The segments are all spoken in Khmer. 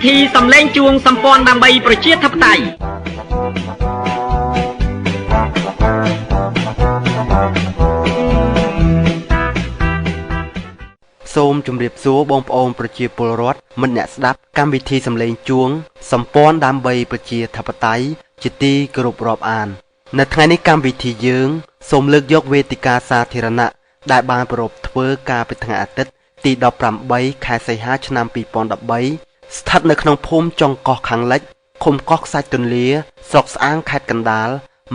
ធីសំឡេងជួងសម្ព័ន្ធដើម្បីប្រជាធិបតេយ្យ សូមជម្រាបសួរបងប្អូនប្រជាពលរដ្ឋមិត្តអ្នកស្ដាប់កម្មវិធីសំឡេងជួងសម្ព័ន្ធដើម្បីប្រជាធិបតេយ្យជាទីគោរពរាប់អាននៅថ្ងៃនេះកម្មវិធីយើងសូមលើកយកវេទិកាសាធារណៈដែលបានប្រារព្ធធ្វើកាលពីថ្ងៃអាទិត្យទី18ខែសីហាឆ្នាំ2013ស្ថិតនៅក្នុងភូមិចុងកោះខាងលិចឃុំកោះខ្សាច់ទន្លាស្រុកស្អាងខេត្តកណ្ដាល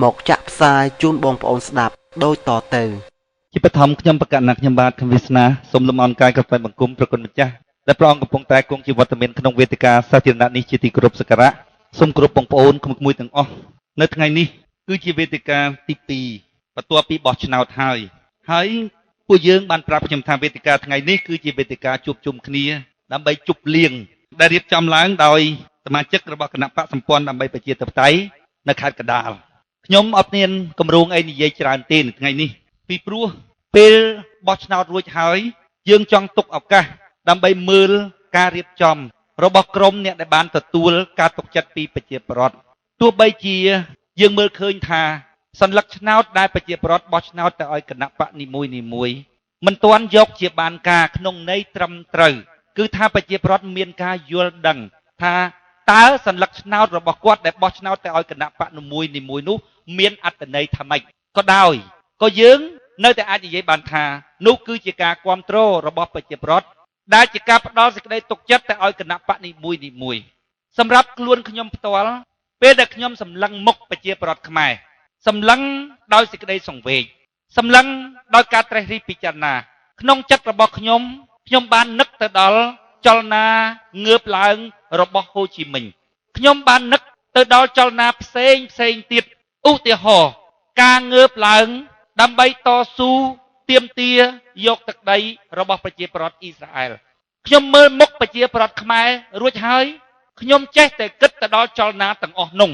មកចាក់ផ្សាយជូនបងប្អូនស្ដាប់ដូចតទៅ ជាបឋមខ្ញុំប្រកាសណាខ្ញុំបាទខំវាសនាសូមលំអរកាយក្រពែបង្គំប្រគុណម្ចាស់ដែលព្រះអង្គកំពុងតែគង់ជាវត្តមានក្នុងវេទិកាសាធារណៈនេះជាទីគោរពសក្ការៈសូមគោរពបងប្អូនក្មួយៗទាំងអស់នៅថ្ងៃនេះគឺជាវេទិកាទី2បន្ទាប់ពីបោះឆ្នោតហើយហើយពួកយើងបានប្រាប់ខ្ញុំថាវេទិកាថ្ងៃនេះគឺជាវេទិកាជួបជុំគ្នាដើម្បីជប់លៀងដែលរៀបចំឡើងដោយសមាជិករបស់គណៈបកសម្ព័ន្ធដើម្បីប្រជាធិបតេយ្យនៅខេត្តកណ្ដាលខ្ញុំអត់មានគម្រោងអីនិយាយច្រើនទេនៅថ្ងៃនេះពីព្រោះពេលបោះឆ្នោតរួចហើយយើងចង់ទុកឱកាសដើម្បីមើលការរៀបចំរបស់ក្រុមអ្នកដែលបានទទួលការទុកចិត្តពីប្រជាពលរដ្ឋទោះបីជាយើងមើលឃើញថាសន្លឹកឆ្នោតដែលប្រជាពលរដ្ឋបោះឆ្នោតទៅឲ្យគណៈបកនីមួយនីមួយមិនទាន់យកជាបានការក្នុងន័យត្រឹមត្រូវគឺថាប្រជាពលរដ្ឋមានការយល់ដឹងថាតើសន្លឹកឆ្នោតរបស់គាត់ដែលបោះឆ្នោតទៅឲ្យគណៈបកនីមួយនីមួយនោះមានអត្ថន័យថាម៉េចក៏ដោយក៏យើងនៅតែអាចនិយាយបានថានោះគឺជាការគ្រប់គ្រងរបស់ប្រជាពលរដ្ឋដែលជាការផ្ដល់សេចក្តីទុកចិត្តទៅឲ្យគណៈបកនីមួយនីមួយសម្រាប់ខ្លួនខ្ញុំផ្ទាល់ពេលដែលខ្ញុំសម្លឹងមុខប្រជាពលរដ្ឋខ្មែរសម្លឹងដោយសេចក្តីសង្វេគសម្លឹងដោយការត្រេះរិះពិចារណាក្នុងចិត្តរបស់ខ្ញុំខ្ញុំបាននឹកទៅដល់ចលនាងើបឡើងរបស់ហូជីមិញខ្ញុំបាននឹកទៅដល់ចលនាផ្សេងផ្សេងទៀតឧទាហរណ៍ការងើបឡើងដើម្បីតស៊ូទាមទារយកទឹកដីរបស់ប្រជាពលរដ្ឋអ៊ីស្រាអែលខ្ញុំមើលមុខប្រជាពលរដ្ឋខ្មែររួចហើយខ្ញុំចេះតែគិតទៅដល់ចលនាទាំងអស់នោះ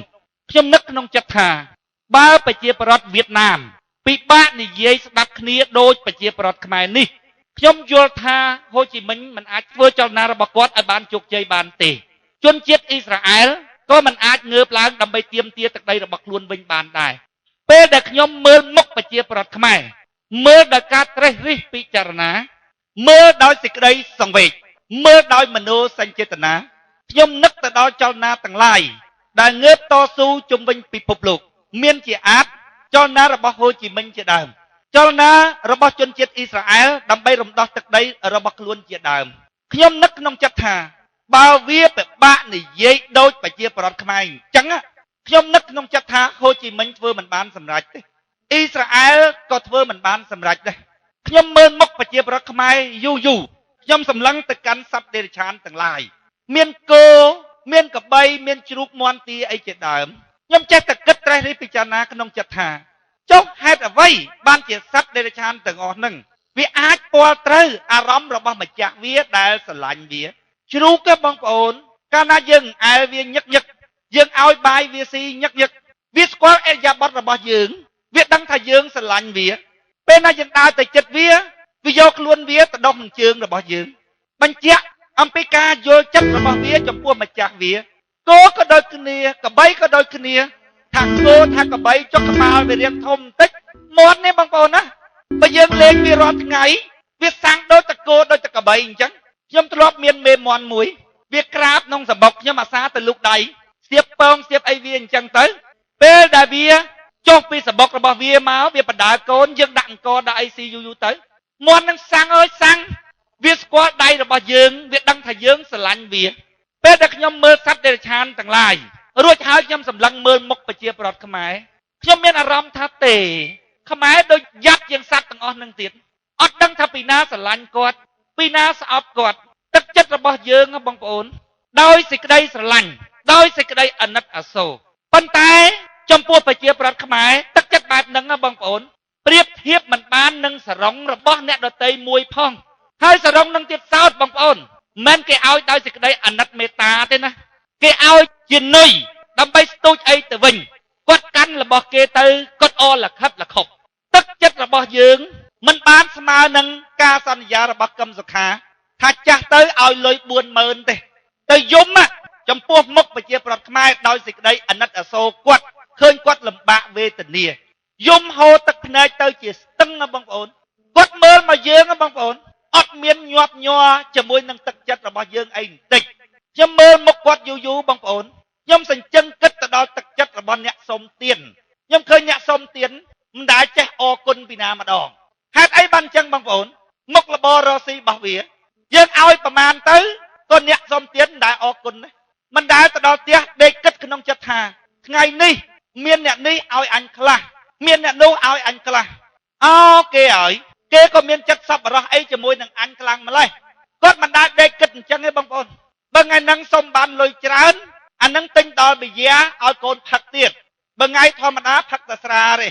ខ្ញុំនឹកក្នុងចិត្តថាបើប្រជាពលរដ្ឋវៀតណាមពិបាកនិយាយស្ដាប់គ្នាដូចប្រជាពលរដ្ឋខ្មែរនេះខ្ញុំយល់ថាហូជីមិញមិនអាចធ្វើចលនារបស់គាត់ឲ្យបានជោគជ័យបានទេជនជាតិអ៊ីស្រាអែលក៏មិនអាចងើបឡើងដើម្បីទាមទារទឹកដីរបស់ខ្លួនវិញបានដែរពេលដែលខ្ញុំមើលមុខប្រជាពលរដ្ឋខ្មែរមើលដោយការត្រេះរិះពិចារណាមើលដោយសេចក្តីសង្វេគមើលដោយមโนសញ្ចេតនាខ្ញុំនឹកទៅដល់ចលនាទាំងឡាយដែលងើបតស៊ូជុំវិញពិភពលោកមានជាអាចចលនារបស់ហូជីមិញជាដើមចលនារបស់ជនជាតិអ៊ីស្រាអែលដើម្បីរំដោះទឹកដីរបស់ខ្លួនជាដើមខ្ញុំនឹកក្នុងចិត្តថាបើវាពិបាកនិយាយដូចប្រជាពលរដ្ឋខ្មែរអញ្ចឹងខ្ញុំនឹកក្នុងចិត្តថាហូជីមិញធ្វើមិនបានសម្រេចទេអ៊ីស្រាអែលក៏ធ្វើមិនបានសម្រេចដែរខ្ញុំមើលមុខប្រជាពលរដ្ឋខ្មែរយូរយូរខ្ញុំសម្លឹងទៅកាន់សត្វតិរច្ឆានទាំងឡាយមានគោមានកបីមានជ្រូកមាន់ទាអីជាដើមខ្ញុំចេះតែគិតត្រេះរិះពិចារណាក្នុងចិត្តថាចុះហេតុអ្វីបានជាសត្វតិរច្ឆានទាំងអស់ហ្នឹងវាអាចពាល់ត្រូវអារម្មណ៍របស់ម្ចាស់វាដែលស្រឡាញ់វាជ្រូកទេបងប្អូនកាលណាយើងអែលវាញឹកញឹកយើងឲ្យបាយវាស៊ីញឹកញឹកវាស្គាល់អរិយាប័ត្ររបស់យើងវាដឹងថាយើងស្រឡាញ់វាពេលណាយើងដើរទៅចិត្តវាវាយកខ្លួនវាទៅដុសនឹងជើងរបស់យើងបញ្ជាក់អំពីការយល់ចិត្តរបស់វាចំពោះម្ចាស់វាគោក៏ដូចគ្នាកបីក៏ដូចគ្នាថាគោថាកបីចុះក្បាលវារៀងធំបន្តិចមាត់នេះបងប្អូនណាបើយើងលេងវារាល់ថ្ងៃវាសាំងដូចតគោដូចតកបីអញ្ចឹងខ្ញុំធ្លាប់មានមេមន់មួយវាក្រាបក្នុងសម្បុកខ្ញុំអាសាទៅលូកដៃស្ទាបពងស្ទាបអីវាអញ្ចឹងទៅពេលដែលវាចុះពីសម្បុករបស់វាមកវាបដើកូនយើងដាក់អង្គដាក់អីស៊ីយូរយូរទៅមាន់នឹងសាំងអើយសាំងវាស្គាល់ដៃរបស់យើងវាដឹងថាយើងស្រឡាញ់វាពេលដែលខ្ញុំមើលសត្វតិរច្ឆានទាំងឡាយរួចហើយខ្ញុំសម្លឹងមើលមុខប្រជាពលរដ្ឋខ្មែរខ្ញុំមានអារម្មណ៍ថាទេខ្មែរដូចយ៉ាប់ជាងសត្វទាំងអស់នឹងទៀតអត់ដឹងថាពីណាស្រឡាញ់គាត់ពីណាស្អប់គាត់ទឹកចិត្តរបស់យើងបងប្អូនដោយសេចក្តីស្រឡាញ់ដោយសេចក្តីអាណិតអាសូរប៉ុន្តែចំពោះប្រជាប្រដ្ឋខ្មែរទឹកចិត្តបែបហ្នឹងណាបងប្អូនប្រៀបធៀបមិនបាននឹងសរងរបស់អ្នកដតីមួយផងហើយសរងនឹងទៀតសោតបងប្អូនមិនគេឲ្យដោយសេចក្តីអាណិតមេត្តាទេណាគេឲ្យជានុយដើម្បីស្ទូចអីទៅវិញគាត់កាន់របស់គេទៅគាត់អលខិតលខុបទឹកចិត្តរបស់យើងមិនបានស្មើនឹងការសន្យារបស់កឹមសុខាថាចាស់ទៅឲ្យលុយ40000ទេទៅយំ ចំពោះមុខប្រជាប្រដ្ឋខ្មែរដោយសេចក្តីអាណិតអាសូរគាត់ឃើញគាត់លំបាកវេទនាយំហូរទឹកភ្នែកទៅជាស្ទឹងណាបងប្អូនគាត់មើលមកយើងណាបងប្អូនអត់មានញាប់ញ័រជាមួយនឹងទឹកចិត្តរបស់យើងអីបន្តិចខ្ញុំមើលមុខគាត់យូរយូរបងប្អូនខ្ញុំសញ្ជឹងគិតទៅដល់ទឹកចិត្តរបស់អ្នកសុំទានខ្ញុំឃើញអ្នកសុំទានមិនដែលចេះអរគុណពីណាម្ដងហេតុអីបានអញ្ចឹងបងប្អូនមុខរបររស៊ីរបស់វាយើងឲ្យប្រមាណទៅក៏អ្នកសុំទានមិនដែលអរគុណដែរមិនដែលទៅដល់ផ្ទះដេកគិតក្នុងចិត្តថាថ្ងៃនេះមានអ្នកនេះឲ្យអញខ្លះមានអ្នកនោះឲ្យអញខ្លះអោគេឲ្យគេក៏មានចិត្តសប្បុរសអីជាមួយនឹងអញខ្លាំងម្ល៉េះគាត់មិនដែលដេកគិតអញ្ចឹងទេបងប្អូនបើថ្ងៃហ្នឹងសុំបានលុយច្រើនអាហ្នឹងទិញដល់បយាឲ្យកូនផឹកទៀតបើថ្ងៃធម្មតាផឹកតែស្រាទេ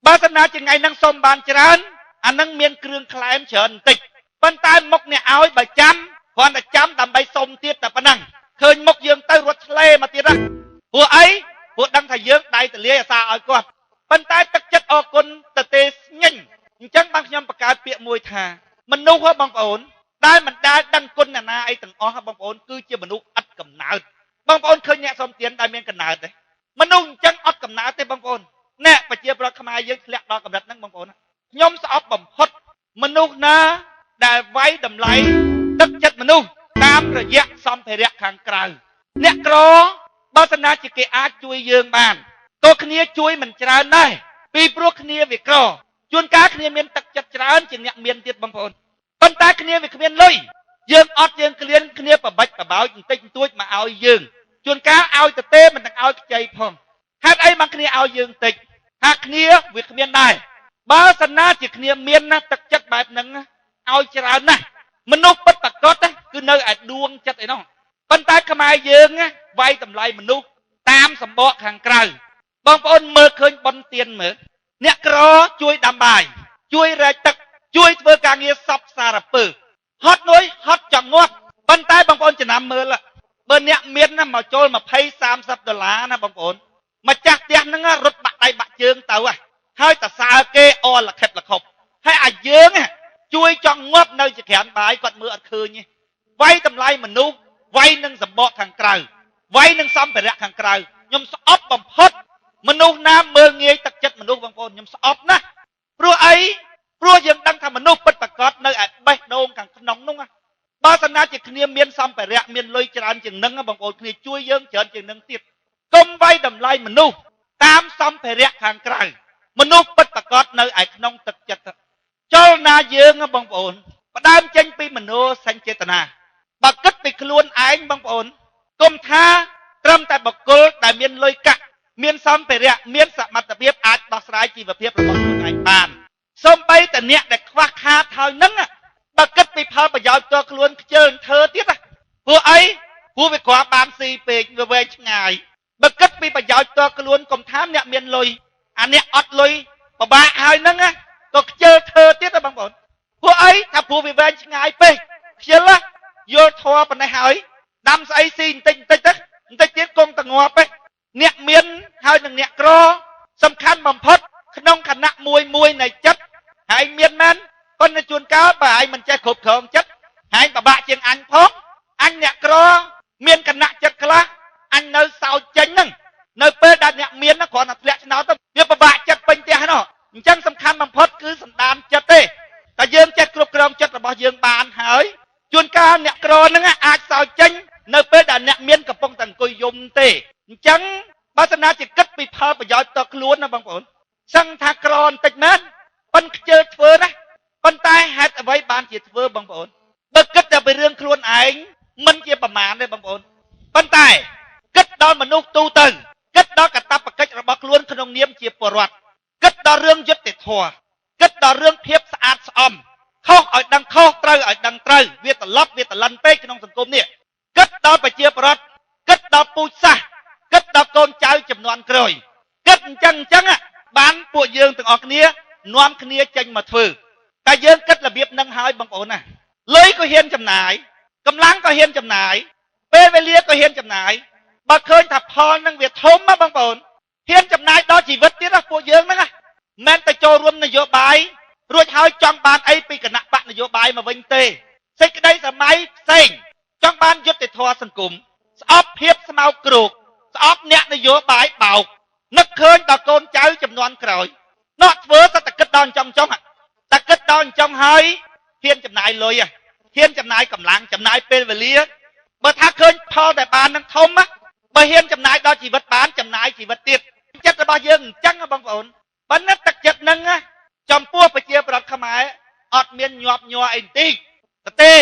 បើសិនណាជាថ្ងៃហ្នឹងសុំបានច្រើនអាហ្នឹងមានគ្រឿងក្លែមច្រើនបន្តិចប៉ុន្តែមុខអ្នកឲ្យបើចាំគ្រាន់តែចាំដើម្បីសុំទៀតតែប៉ុណ្ណឹងឃើញមុខយើងទៅរត់ឆ្លេមកទៀតណាព្រោះអីព្រោះដឹងថាយើងដៃទលាយអាសាឲ្យគាត់ប៉ុន្តែទឹកចិត្តអរគុណទៅទេស្ញិញអញ្ចឹងបានខ្ញុំបង្កើតពាក្យមួយថាមនុស្សហ៎បងប្អូនដែលមិនដែលដឹងគុណអ្នកណាអីទាំងអស់ហ៎បងប្អូនគឺជាមនុស្សឥតកំណើតបងប្អូនឃើញអ្នកសុំទានដែលមានកំណើតទេមនុស្សអញ្ចឹងអត់កំណើតទេបងប្អូនអ្នកប្រជាប្រដ្ឋខ្មែរយើងធ្លាក់ដល់កម្រិតហ្នឹងបងប្អូនខ្ញុំស្អប់បំផុតមនុស្សណាដែលវាយតម្លៃទឹកចិត្តមនុស្សតាមរយៈសម្ភារៈខាងក្រៅអ្នកក្របើសិនណាជាគេអាចជួយយើងបានក៏គ្នាជួយមិនច្រើនដែរពីព្រោះគ្នាវាក្រជួនកាលគ្នាមានទឹកចិត្តច្រើនជាងអ្នកមានទៀតបងប្អូនប៉ុន្តែគ្នាវាគ្មានលុយយើងអត់យើងក្លៀនគ្នាបបាច់បបោចបន្តិចបន្តួចមកឲ្យយើងជួនកាលឲ្យទៅទេមិនទាំងឲ្យខ្ចីផងហេតុអីបានគ្នាឲ្យយើងតិចថាគ្នាវាគ្មានដែរបើសិនណាជាគ្នាមានណាទឹកចិត្តបែបហ្នឹងឲ្យច្រើនណាស់មនុស្សពិតប្រាកដគឺនៅឯដួងចិត្តឯនោះប៉ុន្តែខ្មែរយើងវាយតម្លៃមនុស្សតាមសម្បកខាងក្រៅបងប្អូនមើលឃើញប៉ុនទៀនមើលអ្នកក្រជួយដាំបាយជួយរែកទឹកជួយធ្វើការងារសពសារពើហត់នួយហត់ចង់ងាប់ប៉ុន្តែបងប្អូនចំណាំមើលបើអ្នកមានណាមកចូល20 30ដុល្លារណាបងប្អូនម្ចាស់ផ្ទះហ្នឹងរត់បាក់ដៃបាក់ជើងទៅហើយតសើគេអលខិតលខប់ហើយអាយើងជួយចង់ងាប់នៅចក្រានបាយគាត់មើលអត់ឃើញទេវាយតម្លៃមនុស្សវាយនឹងសម្បកខាងក្រៅវាយនឹងសម្ភារៈខាងក្រៅខ្ញុំស្អប់បំផុតមនុស្សណាមើលងាយទឹកចិត្តមនុស្សបងប្អូនខ្ញុំស្អប់ណាស់ព្រោះអីព្រោះយើងដឹងថាមនុស្សពិតប្រាកដនៅឯបេះដូងខាងក្នុងនោះបើសិនណាជាគ្នាមានសម្ភារៈមានលុយច្រើនជាងនឹងបងប្អូនគ្នាជួយយើងច្រើនជាងនឹងទៀតកុំវាយតម្លៃមនុស្សតាមសម្ភារៈខាងក្រៅមនុស្សពិតប្រាកដនៅឯក្នុងទឹកចិត្តចលនាយើងបងប្អូនផ្ដើមចេញពីមโนសញ្ចេតនាបើគិតពីខ្លួនឯងបងប្អូនកុំថាត្រឹមតែបុគ្គលដែលមានលុយកាក់មានសម្ភារៈមានសមត្ថភាពអាចដោះស្រាយជីវភាពរបស់ខ្លួនឯងបានសូម្បីតែអ្នកដែលខ្វះខាតហើយនឹងបើគិតពីផលប្រយោជន៍ផ្ទាល់ខ្លួនខ្ជិលធ្វើទៀតព្រោះអីព្រោះវាគ្រាន់បានស៊ីពេកវាវែងឆ្ងាយបើគិតពីប្រយោជន៍ផ្ទាល់ខ្លួនកុំថាអ្នកមានលុយអាអ្នកអត់លុយពិបាកហើយនឹងក៏ខ្ជិលធ្វើទៀតបងប្អូនព្រោះអីថាព្រោះវាវែងឆ្ងាយពេកខ្ជិលយល់ធေါ်ប៉ុណ្ណេះហើយដាំស្អីស៊ីបន្តិចបន្តិចទៅបន្តិចទៀតគង់តែងាប់ឯងអ្នកមានហើយនឹងអ្នកក្រសំខាន់បំផុតក្នុងខណៈមួយមួយនៃចិត្តហើយមានមែនប៉ុន្តែជួនកាលបើឯងមិនចេះគ្រប់គ្រងចិត្តហើយពិបាកជាងអញផងអញអ្នកក្រមានគណៈចិត្តខ្លះអញនៅសោចចេញហ្នឹងនៅពេលដែលអ្នកមានគ្រាន់តែធ្លាក់ឆ្នោតទៅវាពិបាកចិត្តពេញផ្ទះនោះអញ្ចឹងសំខាន់បំផុតគឺសន្តានចិត្តទេតែយើងចេះគ្រប់គ្រងចិត្តរបស់យើងបានហើយជួនកាលអ្នកក្រហ្នឹងអាចសោចចេញនៅពេលដែលអ្នកមានកំពុងតែអង្គុយយំទេអញ្ចឹងបើសិនណាជាគិតពីផលប្រយោជន៍តខ្លួនណាបងប្អូនសឹងថាក្របន្តិចមែនប៉ុនខ្ជិលធ្វើណាប៉ុន្តែហេតុអ្វីបានជាធ្វើបងប្អូនបើគិតតែពីរឿងខ្លួនឯងមិនជាប្រមាណទេបងប្អូនប៉ុន្តែគិតដល់មនុស្សទូទៅគិតដល់កាតព្វកិច្ចរបស់ខ្លួនក្នុងនាមជាពលរដ្ឋគិតដល់រឿងយុត្តិធម៌គិតដល់រឿងភាពស្អាតស្អំខុសឲ្យដឹងខុសត្រូវឲ្យដឹងត្រូវវាត្រឡប់វាត្រលិនពេកក្នុងសង្គមនេះគិតដល់ប្រជាពលរដ្ឋគិតដល់ពូជសាសន៍គិតដល់កូនចៅចំនួនក្រោយគិតអញ្ចឹងបានពួកយើងទាំងអស់គ្នានាំគ្នាចេញមកធ្វើតែយើងគិតរបៀបនឹងហើយបងប្អូនណាលុយក៏ហ៊ានចំណាយកម្លាំងក៏ហ៊ានចំណាយពេលវេលាក៏ហ៊ានចំណាយបើឃើញថាផលនឹងវាធំណាបងប្អូនហ៊ានចំណាយដល់ជីវិតទៀតណាពួកយើងហ្នឹងណាមិនតែចូលរួមនយោបាយរួចហើយចង់បានអីពីគណៈបកនយោបាយមកវិញទេសេចក្តីសម័យផ្សេងចង់បានយុត្តិធម៌សង្គម ស្អប់ភាពស្មោកគ្រោកស្អប់អ្នកនយោបាយបោកនឹកឃើញដល់កូនចៅចំនួនក្រោយណោះធ្វើសត្វតែគិតដល់អញ្ចឹងចុងតែគិតដល់អញ្ចឹងហើយហ៊ានចំណាយលុយហ៊ានចំណាយកម្លាំងចំណាយពេលវេលាបើថាឃើញផលដែលបាននឹងធំបើហ៊ានចំណាយដល់ជីវិតបានចំណាយជីវិតទៀតចិត្តរបស់យើងអញ្ចឹងបងប្អូនប៉ុន្តែទឹកចិត្តនឹងចំពោះប្រជាប្រដ្ឋខ្មែរអត់មានញាប់ញ័រអីបន្តិចទេ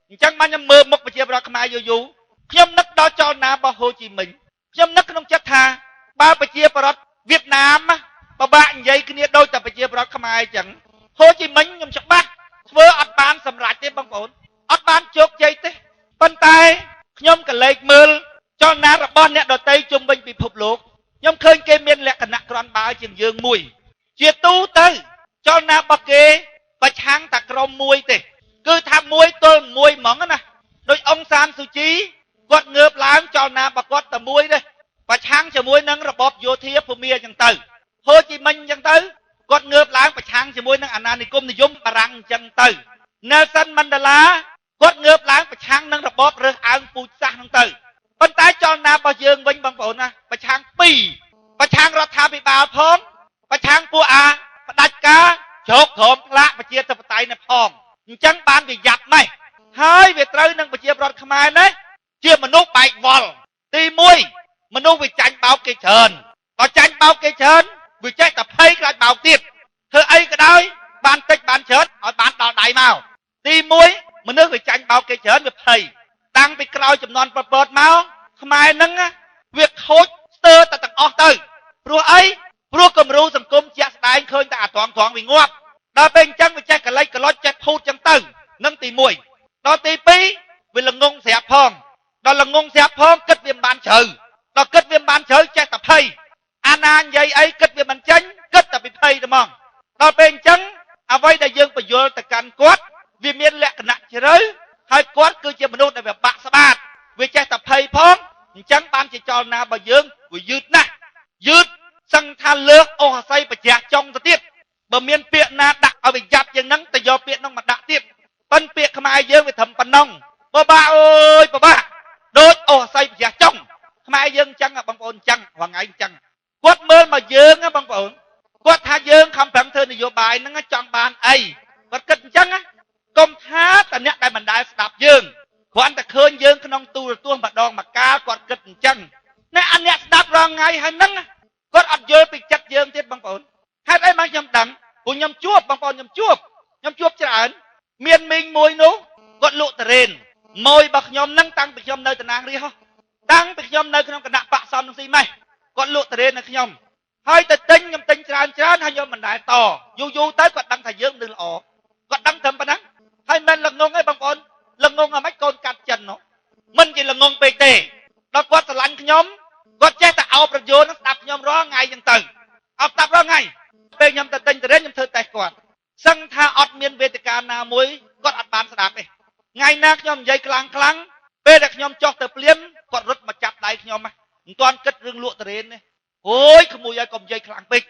អញ្ចឹងបានខ្ញុំមើលមុខប្រជាប្រដ្ឋខ្មែរយូរយូរខ្ញុំនឹកដល់ចលនារបស់ហូជីមិញខ្ញុំនឹកក្នុងចិត្តថាបើប្រជាប្រដ្ឋវៀតណាមពិបាកនិយាយគ្នាដូចតែប្រជាប្រដ្ឋខ្មែរអញ្ចឹងហូជីមិញខ្ញុំច្បាស់ធ្វើអត់បានសម្រេចទេបងប្អូនអត់បានជោគជ័យទេប៉ុន្តែខ្ញុំក៏លេចមើលចលនារបស់អ្នកដតីជុំវិញពិភពលោកខ្ញុំឃើញគេមានលក្ខណៈក្រាន់បើជាងយើងមួយជាទូទៅចលនារបស់គេប្រឆាំងតែក្រុមមួយទេគឺថាមួយទល់មួយហ្មងណាដោយអង្គសានស៊ូជីគាត់ងើបឡើងចលនារបស់គាត់តែមួយទេប្រឆាំងជាមួយនឹងរបបយោធាភូមាអញ្ចឹងទៅហូជីមិញអញ្ចឹងទៅគាត់ងើបឡើងប្រឆាំងជាមួយនឹងអាណានិគមនិយមបារាំងអញ្ចឹងទៅ Nelson Mandela គាត់ងើបឡើងប្រឆាំងនឹងរបបរើសអើងពូជសាសន៍ហ្នឹងទៅប៉ុន្តែចលនារបស់យើងវិញបងប្អូនណាប្រឆាំងពីរប្រឆាំងរដ្ឋាភិបាលផងប្រឆាំងពួកអាផ្ដាច់ការជ្រោកក្រោមផ្លាកប្រជាធិបតេយ្យនៅផងអញ្ចឹងបានវាយ៉ាប់ម៉េះហើយវាត្រូវនឹងប្រជាប្រដ្ឋខ្មែរនេះជាមនុស្សបែកវល់ទី1មនុស្សវាចាញ់បោកគេច្រើនដល់ចាញ់បោកគេច្រើនវាចេះតែភ័យខ្លាចបោកទៀតធ្វើអីក៏ដោយបានតិចបានច្រើនឲ្យបានដល់ដៃមកទី1មនុស្សវាចាញ់បោកគេច្រើនវាភ័យតាំងពីក្រោយចំនួនប្រពតមកខ្មែរហ្នឹងវាខូចស្ទើរតែទាំងអស់ទៅព្រោះអីព្រោះគំរូសង្គមជាក់ស្ដែងឃើញតែអាត្រង់ត្រង់វាងាប់ដល់ពេលអញ្ចឹងវាចេះកលិចកលុចចេះភូតអញ្ចឹងទៅនឹងទី1ដល់ទី2វាល្ងងស្រាប់ផងដល់ល្ងងស្រាប់ផងគិតវាមិនបានជ្រៅដល់គិតវាមិនបានជ្រៅចេះតែភ័យអាណានិយាយអីគិតវាមិនចេញគិតតែពីភ័យតែហ្មងដល់ពេលអញ្ចឹងអ្វីដែលយើងបញ្យល់ទៅកាន់គាត់វាមានលក្ខណៈជ្រៅហើយគាត់គឺជាមនុស្សដែលវាបាក់ស្បាតវាចេះតែភ័យផងអញ្ចឹងបានជាចលនារបស់យើងវាយឺតណាស់យឺតសឹងថាលើកអស់អាស័យបច្ចាស់ចុងទៅទៀតបើមានពាក្យណាដាក់ឲ្យវាយ៉ាប់ជាងហ្នឹងទៅយកពាក្យហ្នឹងមកដាក់ទៀតប៉ិនពាក្យខ្មែរយើងវាត្រឹមប៉ុណ្ណឹងបបាក់អើយបបាក់ដូចអស់អាស័យបច្ចាស់ចុងខ្មែរយើងអញ្ចឹងបងប្អូនអញ្ចឹងរាល់ថ្ងៃអញ្ចឹងគាត់មើលមកយើងណាបងប្អូនគាត់ថាយើងខំប្រឹងធ្វើនយោបាយហ្នឹងចង់បានអីគាត់គិតអញ្ចឹងណាកុំថាតែអ្នកដែលមិនដែលស្ដាប់យើងគ្រាន់តែឃើញយើងក្នុងទូរទស្សន៍ម្ដងម្កាលគាត់គិតអញ្ចឹងអ្នកអាអ្នកស្ដាប់រាល់ថ្ងៃហើយហ្នឹងគាត់អត់យល់ពីចិត្តយើងទៀតបងប្អូនហេតុអីបានខ្ញុំដឹងព្រោះខ្ញុំជួបបងប្អូនខ្ញុំជួបច្រើនមានមីងមួយនោះគាត់លក់តរេនម៉ួយរបស់ខ្ញុំហ្នឹងតាំងពីខ្ញុំនៅតំណាងរាស្ត្រតាំងពីខ្ញុំនៅក្នុងគណៈបកសំនឹងស៊ីម៉េះគាត់លក់តរេននៅខ្ញុំហើយទៅទិញខ្ញុំទិញច្រើនច្រើនហើយខ្ញុំមិនដែលតយូរយូរទៅគាត់ដឹងថាយើងនឹងល្អគាត់ដឹងត្រឹមប៉ុណ្ណឹងហើយមិនល្ងងទេបងប្អូនល្ងងអាម៉េចកូនកាត់ចិននោះមិនជាល្ងងពេកទេដល់គាត់ស្រឡាញ់ខ្ញុំគាត់ចេះតែអោបប្រយោជន៍នឹងស្ដាប់ខ្ញុំរាល់ថ្ងៃចឹងទៅអោបស្ដាប់រាល់ថ្ងៃពេលខ្ញុំទៅទិញតរេនខ្ញុំធ្វើតេស្តគាត់សឹងថាអត់មានវេទិកាណាមួយគាត់អត់បានស្ដាប់ទេថ្ងៃណាខ្ញុំនិយាយខ្លាំងខ្លាំងពេលដែលខ្ញុំចុះទៅភ្លាមគាត់រត់មកចាប់ដៃខ្ញុំមិនទាន់គិតរឿងលក់តរេនទេអូយក្មួយឲ្យកុំនិយាយខ្លាំងពេក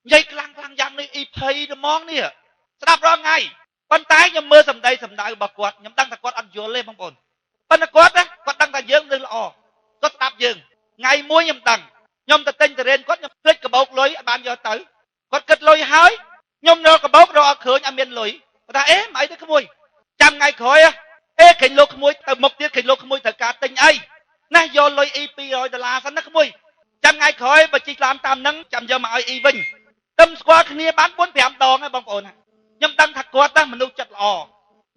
និយាយខ្លាំងខ្លាំងយ៉ាងនេះអ៊ីភ័យត្មងនេះស្ដាប់រាល់ថ្ងៃប៉ុន្តែខ្ញុំមើលសម្ដីសម្ដៅរបស់គាត់ខ្ញុំដឹងថាគាត់អត់យល់ទេបងប្អូនប៉ុន្តែគាត់ណាគាត់ដឹងថាយើងនឹងល្អគាត់ស្ដាប់យើងថ្ងៃមួយខ្ញុំដឹងខ្ញុំទៅទិញតរេនគាត់ខ្ញុំភ្លេចកបោកលុយឲ្យបានយកទៅគាត់គិតលុយហើយខ្ញុំរកកបោករកអត់ឃើញអត់មានលុយគាត់ថាអេមិនអីទេក្មួយចាំថ្ងៃក្រោយអេឃើញលោកក្មួយទៅមុខទៀតឃើញលោកក្មួយត្រូវការទិញអីណាយកលុយអ៊ី200ដុល្លារសិនណាក្មួយចាំថ្ងៃក្រោយបើជិះឡានតាមហ្នឹងចាំយកមកឲ្យអ៊ីវិញទឹមស្គាល់គ្នាបាន4 5ដងហើយបងប្អូនខ្ញុំដឹងថាគាត់ណាមនុស្សចិត្តល្អ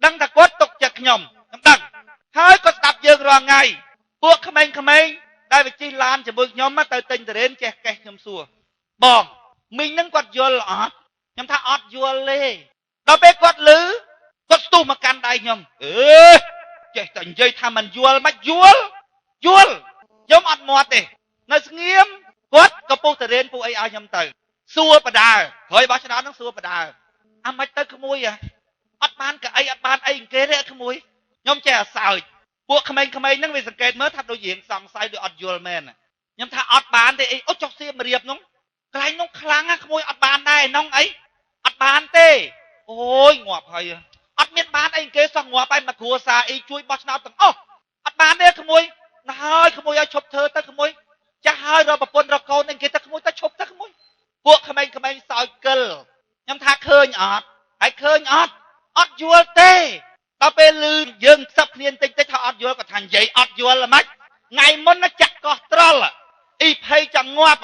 ដឹងថាគាត់ទុកចិត្តខ្ញុំខ្ញុំដឹងហើយគាត់ស្ដាប់យើងរាល់ថ្ងៃពួកក្មេងៗដែលវាជិះឡានជាមួយខ្ញុំទៅទិញតរេនចេះកេះខ្ញុំសួរបងមីងហ្នឹងគាត់យល់អត់ខ្ញុំថាអត់យល់ទេដល់ពេលគាត់លឺគាត់ស្ទុះមកកាន់ដៃខ្ញុំអេចេះតែនិយាយថាមិនយល់មិនយល់យល់ខ្ញុំអត់មាត់ទេនៅស្ងៀមគាត់ក៏ពុះតរេនពុះអីឲ្យខ្ញុំទៅសួរបដាក្រោយបោះឆ្នោតហ្នឹងសួរបដាអាមិនទៅក្មួយអត់បានកអីអត់បានអីគេទេក្មួយខ្ញុំចេះអាសើចពួកក្មេងៗហ្នឹងវាសង្កេតមើលថាដូចរៀងសង្ស័យដូចអត់យល់មែនខ្ញុំថាអត់បានទេអីអូចុះសៀមរាបនោះកន្លែងនោះខ្លាំងណាក្មួយអត់បានដែរនោះអីអត់បានទេអូយងាប់ហើយអត់មានបានអីគេសោះងាប់ហើយមកគ្រួសារអីជួយបោះឆ្នោតទាំងអស់អត់បានទេក្មួយ ណាហើយក្មួយឲ្យឈប់ធ្វើទៅក្មួយចាស់ហើយរកប្រពន្ធរកកូនអីគេទៅក្មួយទៅឈប់ទៅក្មួយពួកក្មេងៗសោយកិលខ្ញុំថាឃើញអត់ហើយឃើញអត់អត់យល់ទេដល់ពេលឮយើងខ្សឹបគ្នាតិចតិចថាអត់យល់ក៏ថានិយាយអត់យល់ល្មិចថ្ងៃមុនណាចាក់កោះត្រល់អ៊ីភ័យចង់ងាប់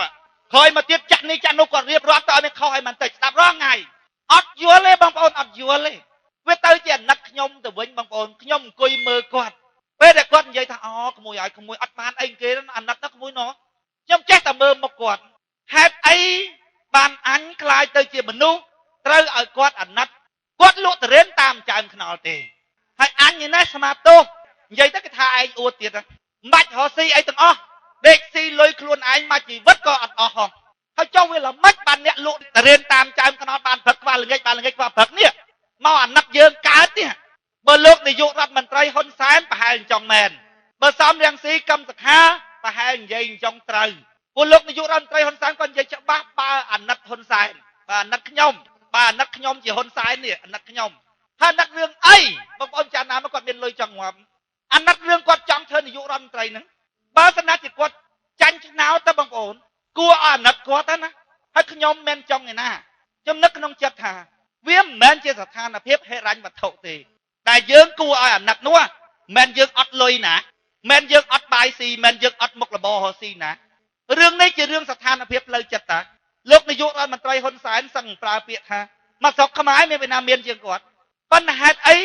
ក្រោយមកទៀតចាក់នេះចាក់នោះគាត់រៀបរាប់ទៅឲ្យមានខុសឲ្យមិនតិចស្ដាប់រាល់ថ្ងៃអត់យល់ទេបងប្អូនអត់យល់ទេវាទៅជាអាណិតខ្ញុំទៅវិញបងប្អូនខ្ញុំអង្គុយមើលគាត់ពេលដែលគាត់និយាយថាអូក្មួយឲ្យក្មួយអត់បានអីគេអាណិតណាក្មួយណោះខ្ញុំចេះតែមើលមុខគាត់ហេតុអីបានអញខ្លាយទៅជាមនុស្សត្រូវឲ្យគាត់អាណិតគាត់លក់តរេនតាមចើមខ្នល់ទេហើយអញនេះណាស្មាទោសនិយាយទៅគេថាឯងអួតទៀតមិនបាច់រកស៊ីអីទាំងអស់ដេកស៊ីលុយខ្លួនឯងមកជីវិតក៏អត់អស់ហោះហើយចុះវាល្មិចបានអ្នកលក់តរេនតាមចើមខ្នល់បានព្រឹកខ្វះល្ងាចបានល្ងាចខ្វះព្រឹកនេះមកអាណិតយើងកើតនេះបើលោកនាយករដ្ឋមន្ត្រីហ៊ុនសែនប្រហែលចង់មែនបើសំរងស៊ីកម្មសខាប្រហែលនិយាយចង់ត្រូវពួកលោកនាយករដ្ឋមន្ត្រីហ៊ុនសែនក៏និយាយច្បាស់បើអាណិតហ៊ុនសែនបើអាណិតខ្ញុំបើអាណិតខ្ញុំជាហ៊ុនសែននេះអាណិតខ្ញុំហើយអាណិតរឿងអីបងប្អូនចាណាមកគាត់មានលុយចង់ងាប់អាណិតរឿងគាត់ចង់ធ្វើនាយករដ្ឋមន្ត្រីហ្នឹងបើសិនណាជាគាត់ចាញ់ឆ្នោតទៅបងប្អូនគួរឲ្យអាណិតគាត់ទៅណាហើយខ្ញុំមិនចង់ឯណាខ្ញុំនឹកក្នុងចិត្តថាវាមិនមែនជាស្ថានភាពហិរញ្ញវត្ថុទេតែយើងគួរឲ្យអាណិតនោះមិនយើងអត់លុយណាមិនយើងអត់បាយស៊ីមិនយើងអត់មុខរបររកស៊ីណារឿងនេះជារឿងស្ថានភាពផ្លូវចិត្តតាលោកនាយករដ្ឋមន្ត្រីហ៊ុនសែនសឹងប្រើពាក្យថាមកស្រុកខ្មែរមានវេណាមានជាងគាត់ប៉ុន្តែហេតុអី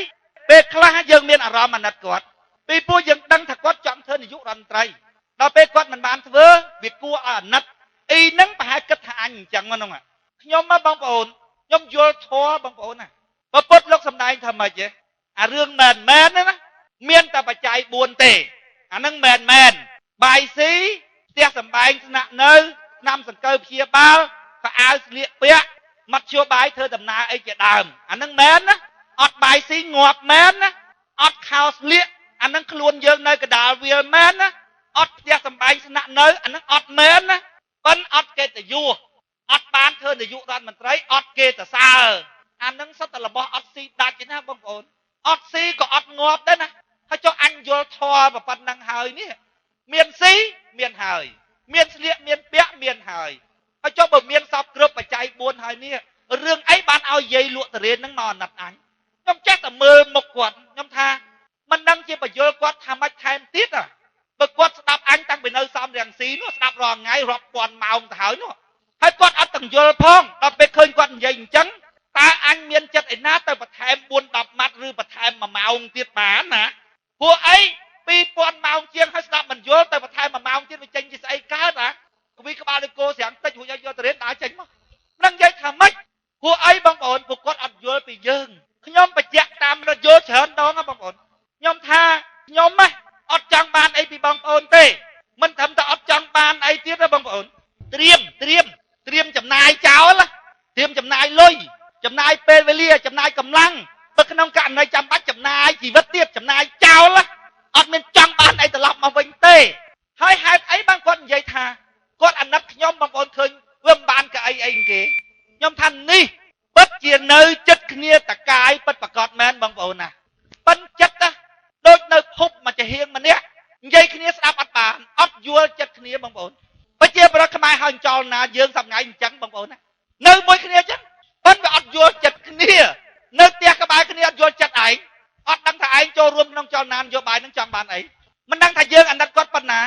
ពេលខ្លះយើងមានអារម្មណ៍អាណិតគាត់ពីព្រោះយើងដឹងថាគាត់ចង់ធ្វើនាយករដ្ឋមន្ត្រីដល់ពេលគាត់មិនបានធ្វើវាគួរឲ្យអាណិតអ៊ីហ្នឹងប្រហែលគិតថាអញអញ្ចឹងហ្នឹងខ្ញុំមកបងប្អូនខ្ញុំយល់ធម៌បងប្អូនណាបើពុទ្ធលោកសំដែងថាម៉េចទេអារឿងមែនមែនណាមានតែបច្ច័យ4ទេអាហ្នឹងមែនមែនបាយស៊ីផ្ទះសំបែងស្នាក់នៅឆ្នាំសង្កូវព្យាបាលខោអាវស្លៀកពាក់មធ្យោបាយធ្វើដំណើរអីជាដើមអាហ្នឹងមែនណាអត់បាយស៊ីងាប់មែនណាអត់ខោស្លៀកអាហ្នឹងខ្លួនយើងនៅកដាលវាលមែនណាអត់ផ្ទះសំបែងស្នាក់នៅអាហ្នឹងអត់មែនណាប៉ិនអត់កិត្តិយសអត់បានធ្វើនាយករដ្ឋមន្ត្រីអត់គេសរសើរអាហ្នឹងសុទ្ធតែរបស់អត់ស៊ីដាច់ទេណាបងប្អូនអត់ស៊ីក៏អត់ងាប់ដែរណាហើយចុះអញយល់ធម៌ប៉ុណ្ណឹងហើយនេះមានស៊ីមានហើយមានស្លៀកមានពាក់មានហើយហើយចុះបើមានសពគ្រប់បច្ច័យ4ហើយនេះរឿងអីបានឲ្យយាយលក់តរៀនហ្នឹងមកអាណិតអញខ្ញុំចេះតែមើលមុខគាត់ខ្ញុំថាមិនដឹងជាបញ្យលគាត់ថាម៉េចថែមទៀតបើគាត់ស្ដាប់អញតាំងពីនៅសំរងស៊ីនោះស្ដាប់រាល់ថ្ងៃរាប់ពាន់ម៉ោងទៅហើយនោះហើយគាត់អត់ទាំងយល់ផងដល់ពេលឃើញគាត់និយាយអញ្ចឹងតើអញមានចិត្តឯណាទៅបន្ថែម4 10ម៉ាត់ឬបន្ថែម1ម៉ោងទៀតបានណាពួកអី2000ម៉ោងជាងហើយស្ដាប់មិនយល់ទៅបន្ថែម1ម៉ោងទៀតវាចេញជាស្អីកើតណាកវីក្បាលដូចគោស្រាំងតិចរួចឲ្យយកទៅរៀនដើរចេញមកនឹងនិយាយថាម៉េចពួកអីបងប្អូនពួកគាត់អត់យល់ពីយើងខ្ញុំបញ្ជាក់តាមរយល់ច្រើនដងណាបងប្អូនខ្ញុំថាខ្ញុំណាអត់ចង់បានអីពីបងប្អូនទេមិនត្រឹមតែអត់ចង់បានអីទៀតទេបងប្អូនត្រៀមត្រៀមត្រៀមចំណាយចោលត្រៀមចំណាយលុយចំណាយពេលវេលាចំណាយកម្លាំងបើក្នុងករណីចាំបាច់ចំណាយជីវិតទៀតចំណាយចោលអត់មានចង់បានអីត្រឡប់មកវិញទេហើយហេតុអីបានគាត់និយាយថាគាត់អាណិតខ្ញុំបងប្អូនឃើញវាមិនបានកៅអីអីគេខ្ញុំថានេះពិតជានៅចិត្តគ្នាតកាយពិតប្រកបមែនបងប្អូនណាប៉ិនចិត្តណាដូចនៅភពមួយចាហៀងម្នាក់និយាយគ្នាស្ដាប់អត់បានអត់យល់ចិត្តគ្នាបងប្អូនប្រជាប្រដ្ឋខ្មែរហើយចោលណាយើងសប្ងៃអញ្ចឹងបងប្អូនណានៅមួយគ្នាអញ្ចឹងប៉ិនវាអត់យល់ចិត្តគ្នានៅផ្ទះក្បែរគ្នាអត់យល់ចិត្តឯងអត់ដឹងថាឯងចូលរួមក្នុងចលនានយោបាយនឹងចង់បានអីមិនដឹងថាយើងអាណិតគាត់ប៉ុណ្ណា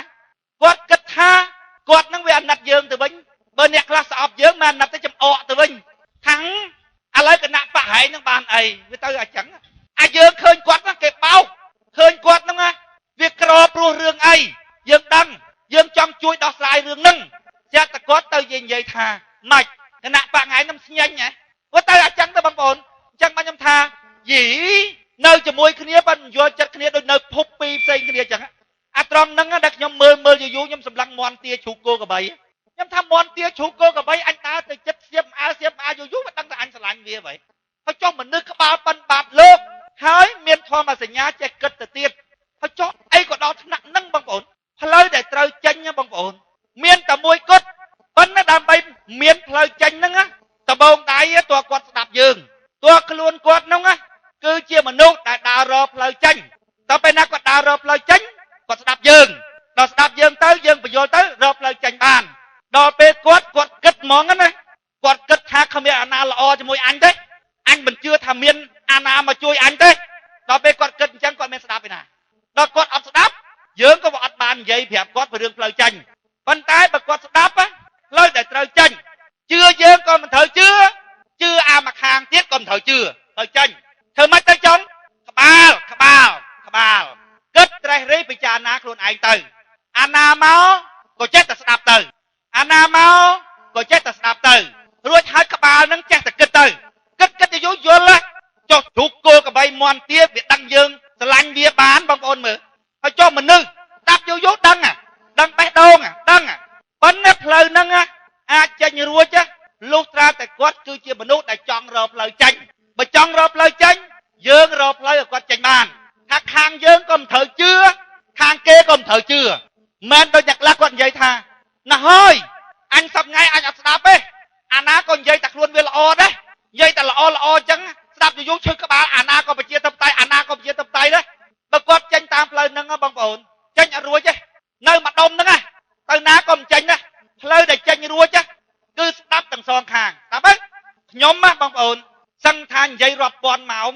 គាត់គិតថាគាត់នឹងវាអាណិតយើងទៅវិញបើអ្នកខ្លះស្អប់យើងមិនអាណិតទេចំអកទៅវិញថាំងឥឡូវគណៈបកហែងនឹងបានអីវាទៅអញ្ចឹងអាយើងឃើញគាត់ណាគេបោកឃើញគាត់ហ្នឹងណាវាក្រព្រោះរឿងអីយើងដឹងយើងចង់ជួយដោះស្រាយរឿងហ្នឹងចាក់តែគាត់ទៅនិយាយថាម៉េចគណៈបកថ្ងៃហ្នឹងស្ញែងហ៎វាទៅអញ្ចឹងទៅបងប្អូនអញ្ចឹងបាទខ្ញុំថាយីនៅជាមួយគ្នាបើមិនយល់ចិត្តគ្នាដូចនៅភពពីរផ្សេងគ្នាអញ្ចឹងអាត្រង់ហ្នឹងដែលខ្ញុំមើលមើលយូរយូរខ្ញុំសម្លឹងមន់ទាជ្រូកគោក្របីខ្ញុំថាមន់ទាជ្រូកគោក្របីអញដើរទៅចិត្តសៀបអើសៀបអើយូរយូរមិនដឹងថាអញស្រឡាញ់វាអ្វីហើយចុះមនុស្សក្បាលប៉ិនបាបលោកហើយមានធម៌សញ្ញាចេះគិតទៅទៀតហើយចុះអីក៏ដល់ថ្នាក់ហ្នឹងបងប្អូនផ្លូវដែលត្រូវចេញណាបងប្អូនមានតែមួយគត់ប៉ុន្តែដើម្បីមានផ្លូវចេញហ្នឹងណាដបងដៃតើគាត់ស្ដាប់យើងតើខ្លួនគាត់ហ្នឹងណាគឺជាមនុស្សដែលដើររកផ្លូវចេញតើពេលណាគាត់ដើររកផ្លូវចេញគាត់ស្ដាប់យើង បញ្យល់ទៅរកផ្លូវចេញបានដល់ពេលគាត់គិតហ្មងណាគាត់គិតថាគ្មានអាណាល្អជាមួយអញទេអញមិនជឿថាមានអាណាមកជួយអញទេដល់ពេលគាត់គិតអញ្ចឹងគាត់មានស្ដាប់ឯណាដល់គាត់អត់ស្ដាប់យើងក៏អត់បាននិយាយប្រាប់គាត់ពីរឿងផ្លូវចេញប៉ុន្តែបើគាត់ស្ដាប់ផ្លូវដែលត្រូវចេញជឿយើងក៏មិនត្រូវជឿជឿអាមកខាងទៀតក៏មិនត្រូវជឿទៅចេញធ្វើម៉េចទៅចង់ក្បាលក្បាលក្បាលគិតត្រេះរិះពិចារណាខ្លួនឯងទៅអាណាមកក៏ចេះតែស្ដាប់ទៅអាណាមកក៏ចេះតែស្ដាប់ទៅរួចហើយក្បាលនឹងចេះតែគិតទៅគិតគិតទៅយល់យល់ចុះជ្រូកគោកបីមន់ទៀតវាដឹងយើងស្រឡាញ់វាបានបងប្អូនមើលហើយចុះមនុស្សស្ដាប់យូរយូរដឹងដឹងបេះដូងដឹងប៉ុន្តែផ្លូវហ្នឹងអាចចេញរួចលុះត្រាតែគាត់គឺជាមនុស្សដែលចង់រកផ្លូវចេញបើចង់រកផ្លូវចេញយើងរកផ្លូវឲ្យគាត់ចេញបានថាខាងយើងក៏មិនត្រូវជឿខាងគេក៏មិនត្រូវជឿមិនដូចអ្នកខ្លះគាត់និយាយថាណាហើយអញសប្ងៃអញអត់ស្ដាប់ទេអាណាក៏និយាយតែខ្លួនវាល្អដែរនិយាយតែល្អល្អអញ្ចឹងស្ដាប់យូរយូរឈឺក្បាលអាណាក៏ប្រជាធិបតេយ្យអាណាក៏ប្រជាធិបតេយ្យដែរបើគាត់ចេញតាមផ្លូវហ្នឹងបងប្អូនចេញអត់រួចទេនៅម្ដុំហ្នឹងទៅណាក៏មិនចេញដែរផ្លូវដែលចេញរួចគឺស្ដាប់ទាំងសងខាងស្ដាប់ទេខ្ញុំណាបងប្អូនសឹងថានិយាយរាប់ពាន់ម៉ោង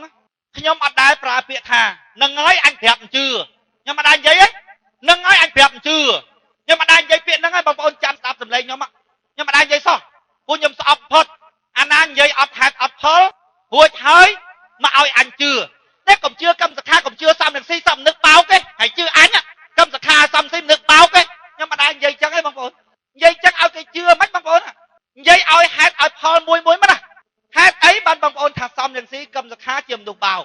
ខ្ញុំអត់ដែលប្រើពាក្យថានឹងហើយអញប្រាប់មិនជឿខ្ញុំអត់ដែលនិយាយទេនឹងហើយអញប្រាប់មិនជឿខ្ញុំអត់ដែលនិយាយពាក្យហ្នឹងហើយបងប្អូនចាំស្ដាប់សម្លេងខ្ញុំខ្ញុំអត់ដែលនិយាយសោះពួកខ្ញុំស្អប់ផុតអាណានិយាយអត់ហេតុអត់ផលរួចហើយមកឲ្យអញជឿតែកុំជឿកម្មសខាកុំជឿសំនឹងស៊ីសំនឹកបោកទេហើយជឿអញកម្មសខាសំស៊ីនឹកបោកទេខ្ញុំអត់ដែលនិយាយចឹងទេបងប្អូននិយាយចឹងឲ្យគេជឿមិនបងប្អូននិយាយឲ្យហេតុឲ្យផលមួយមួយមកណាហេតុអីបានបងប្អូនថាសំនឹងស៊ីកម្មសខាជាមនុស្សបោក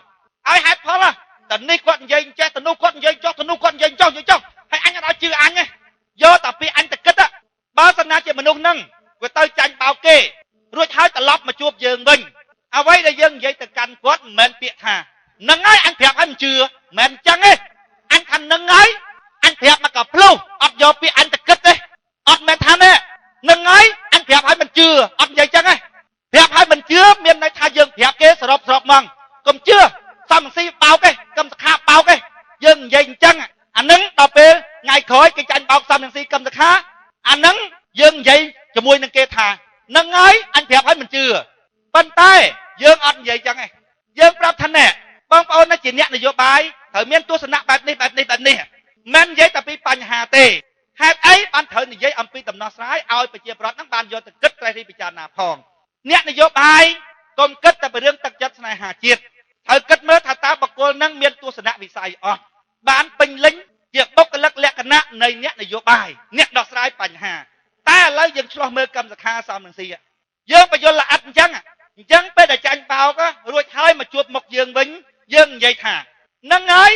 ឲ្យហេតុផលតែនេះគាត់និយាយចេះតែនោះគាត់និយាយចុះតែនោះគាត់និយាយចុះនិយាយចុះហើយអញអត់ឲ្យជឿអញទេយកតែពីអញទៅគិតបើសិនណាជាមនុស្សហ្នឹងវាទៅចាញ់បោកគេរួចហើយត្រឡប់មកជួបយើងវិញអ្វីដែលយើងនិយាយទៅកាន់គាត់មិនមែនពាក្យថានឹងហើយអញប្រាប់ឲ្យមិនជឿមិនមែនចឹងទេអញថានឹងហើយអញប្រាប់មកក៏ភ្លុះអត់យកពាក្យអញទៅគិតទេអត់មែនថាទេនឹងហើយអញប្រាប់ឲ្យមិនជឿអត់និយាយចឹងទេប្រាប់ឲ្យមិនជឿមានន័យថាយើងប្រាប់គេសរុបសរុបហ្មងកុំជឿសំស៊ីបោកទេកំសខាបោកទេយើងនិយាយអញ្ចឹងអានឹងដល់ពេលថ្ងៃក្រោយគេចាញ់បោកសំស៊ីកំសខាអានឹងយើងនិយាយជាមួយនឹងគេថានឹងហើយអញប្រាប់ឲ្យមិនជឿប៉ុន្តែយើងអត់និយាយចឹងទេយើងប្រាប់ថាណែបងប្អូនណាជាអ្នកនយោបាយត្រូវមានទស្សនៈបែបនេះបែបនេះបែបនេះមិននិយាយតែពីបញ្ហាទេហេតុអីបានត្រូវនិយាយអំពីដំណោះស្រាយឲ្យប្រជាប្រដ្ឋហ្នឹងបានយកទៅគិតត្រេះរិះពិចារណាផងអ្នកនយោបាយកុំគិតតែពីរឿងទឹកចិត្តស្នេហាជាតិត្រូវគិតមើលថាតើបុគ្គលហ្នឹងមានទស្សនៈវិស័យអត់បានពេញលេញជាបុគ្គលិកលក្ខណៈនៃអ្នកនយោបាយអ្នកដោះស្រាយបញ្ហាតែឥឡូវយើងឆ្លោះមើលកម្មសខាសំនឹងស៊ីយើងបញ្យល់ល្អិតអញ្ចឹងអញ្ចឹងពេលដែលចាញ់បោករួចហើយមកជួបមុខយើងវិញយើងនិយាយថានឹងហើយ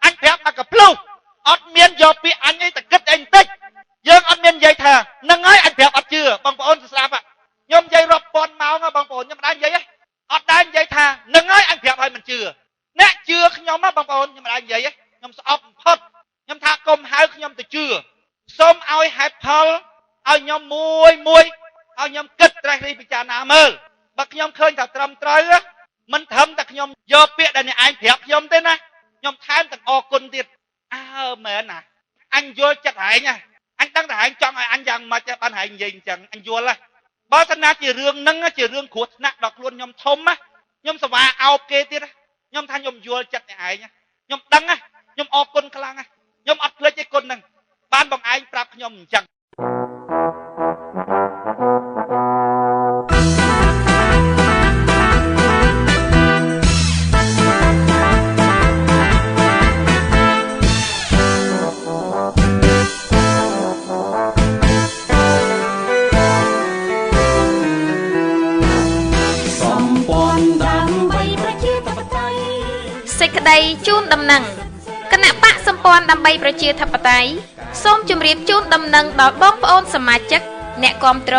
អញប្រាប់មកកភ្លុះអត់មានយកពាក្យអញអីទៅគិតអីបន្តិចយើងអត់មាននិយាយថានឹងហើយអញប្រាប់អត់ជឿបងប្អូនស្ដាប់ខ្ញុំនិយាយរាប់ពាន់ម៉ោងបងប្អូនខ្ញុំមិនដែលនិយាយទេអត់ដែលនិយាយថានឹងហើយអញប្រាប់ឲ្យមិនជឿអ្នកជឿខ្ញុំបងប្អូនខ្ញុំមិនដែលនិយាយទេខ្ញុំស្អប់បំផុតខ្ញុំថាកុំហៅខ្ញុំទៅជឿសូមឲ្យហេតុផលឲ្យខ្ញុំមួយមួយឲ្យខ្ញុំគិតត្រេះរិះពិចារណាមើលបើខ្ញុំឃើញថាត្រឹមត្រូវមិនត្រឹមតែខ្ញុំយកពាក្យដែលអ្នកឯងប្រាប់ខ្ញុំទេណាខ្ញុំថែមទាំងអរគុណទៀតអើមែនណាអញយល់ចិត្តឯងណាអញដឹងតែឯងចង់ឲ្យអញយ៉ាងម៉េចបានឯងនិយាយអញ្ចឹងអញយល់ហ៎បើសិនណាជារឿងហ្នឹងជារឿងគ្រោះថ្នាក់ដល់ខ្លួនខ្ញុំធំណាខ្ញុំសវ៉ាអោបគេទៀតខ្ញុំថាខ្ញុំយល់ចិត្តអ្នកឯងខ្ញុំដឹងណាខ្ញុំអរគុណខ្លាំងណាខ្ញុំអត់ភ្លេចទេគុណហ្នឹងបានបងឯងប្រាប់ខ្ញុំអញ្ចឹងសេចក្តីជូនដំណឹងគណៈបកសម្ព័ន្ធដើម្បីប្រជាធិបតេយ្យសូមជម្រាបជូនដំណឹងដល់បងប្អូនសមាជិកអ្នកគាំទ្រ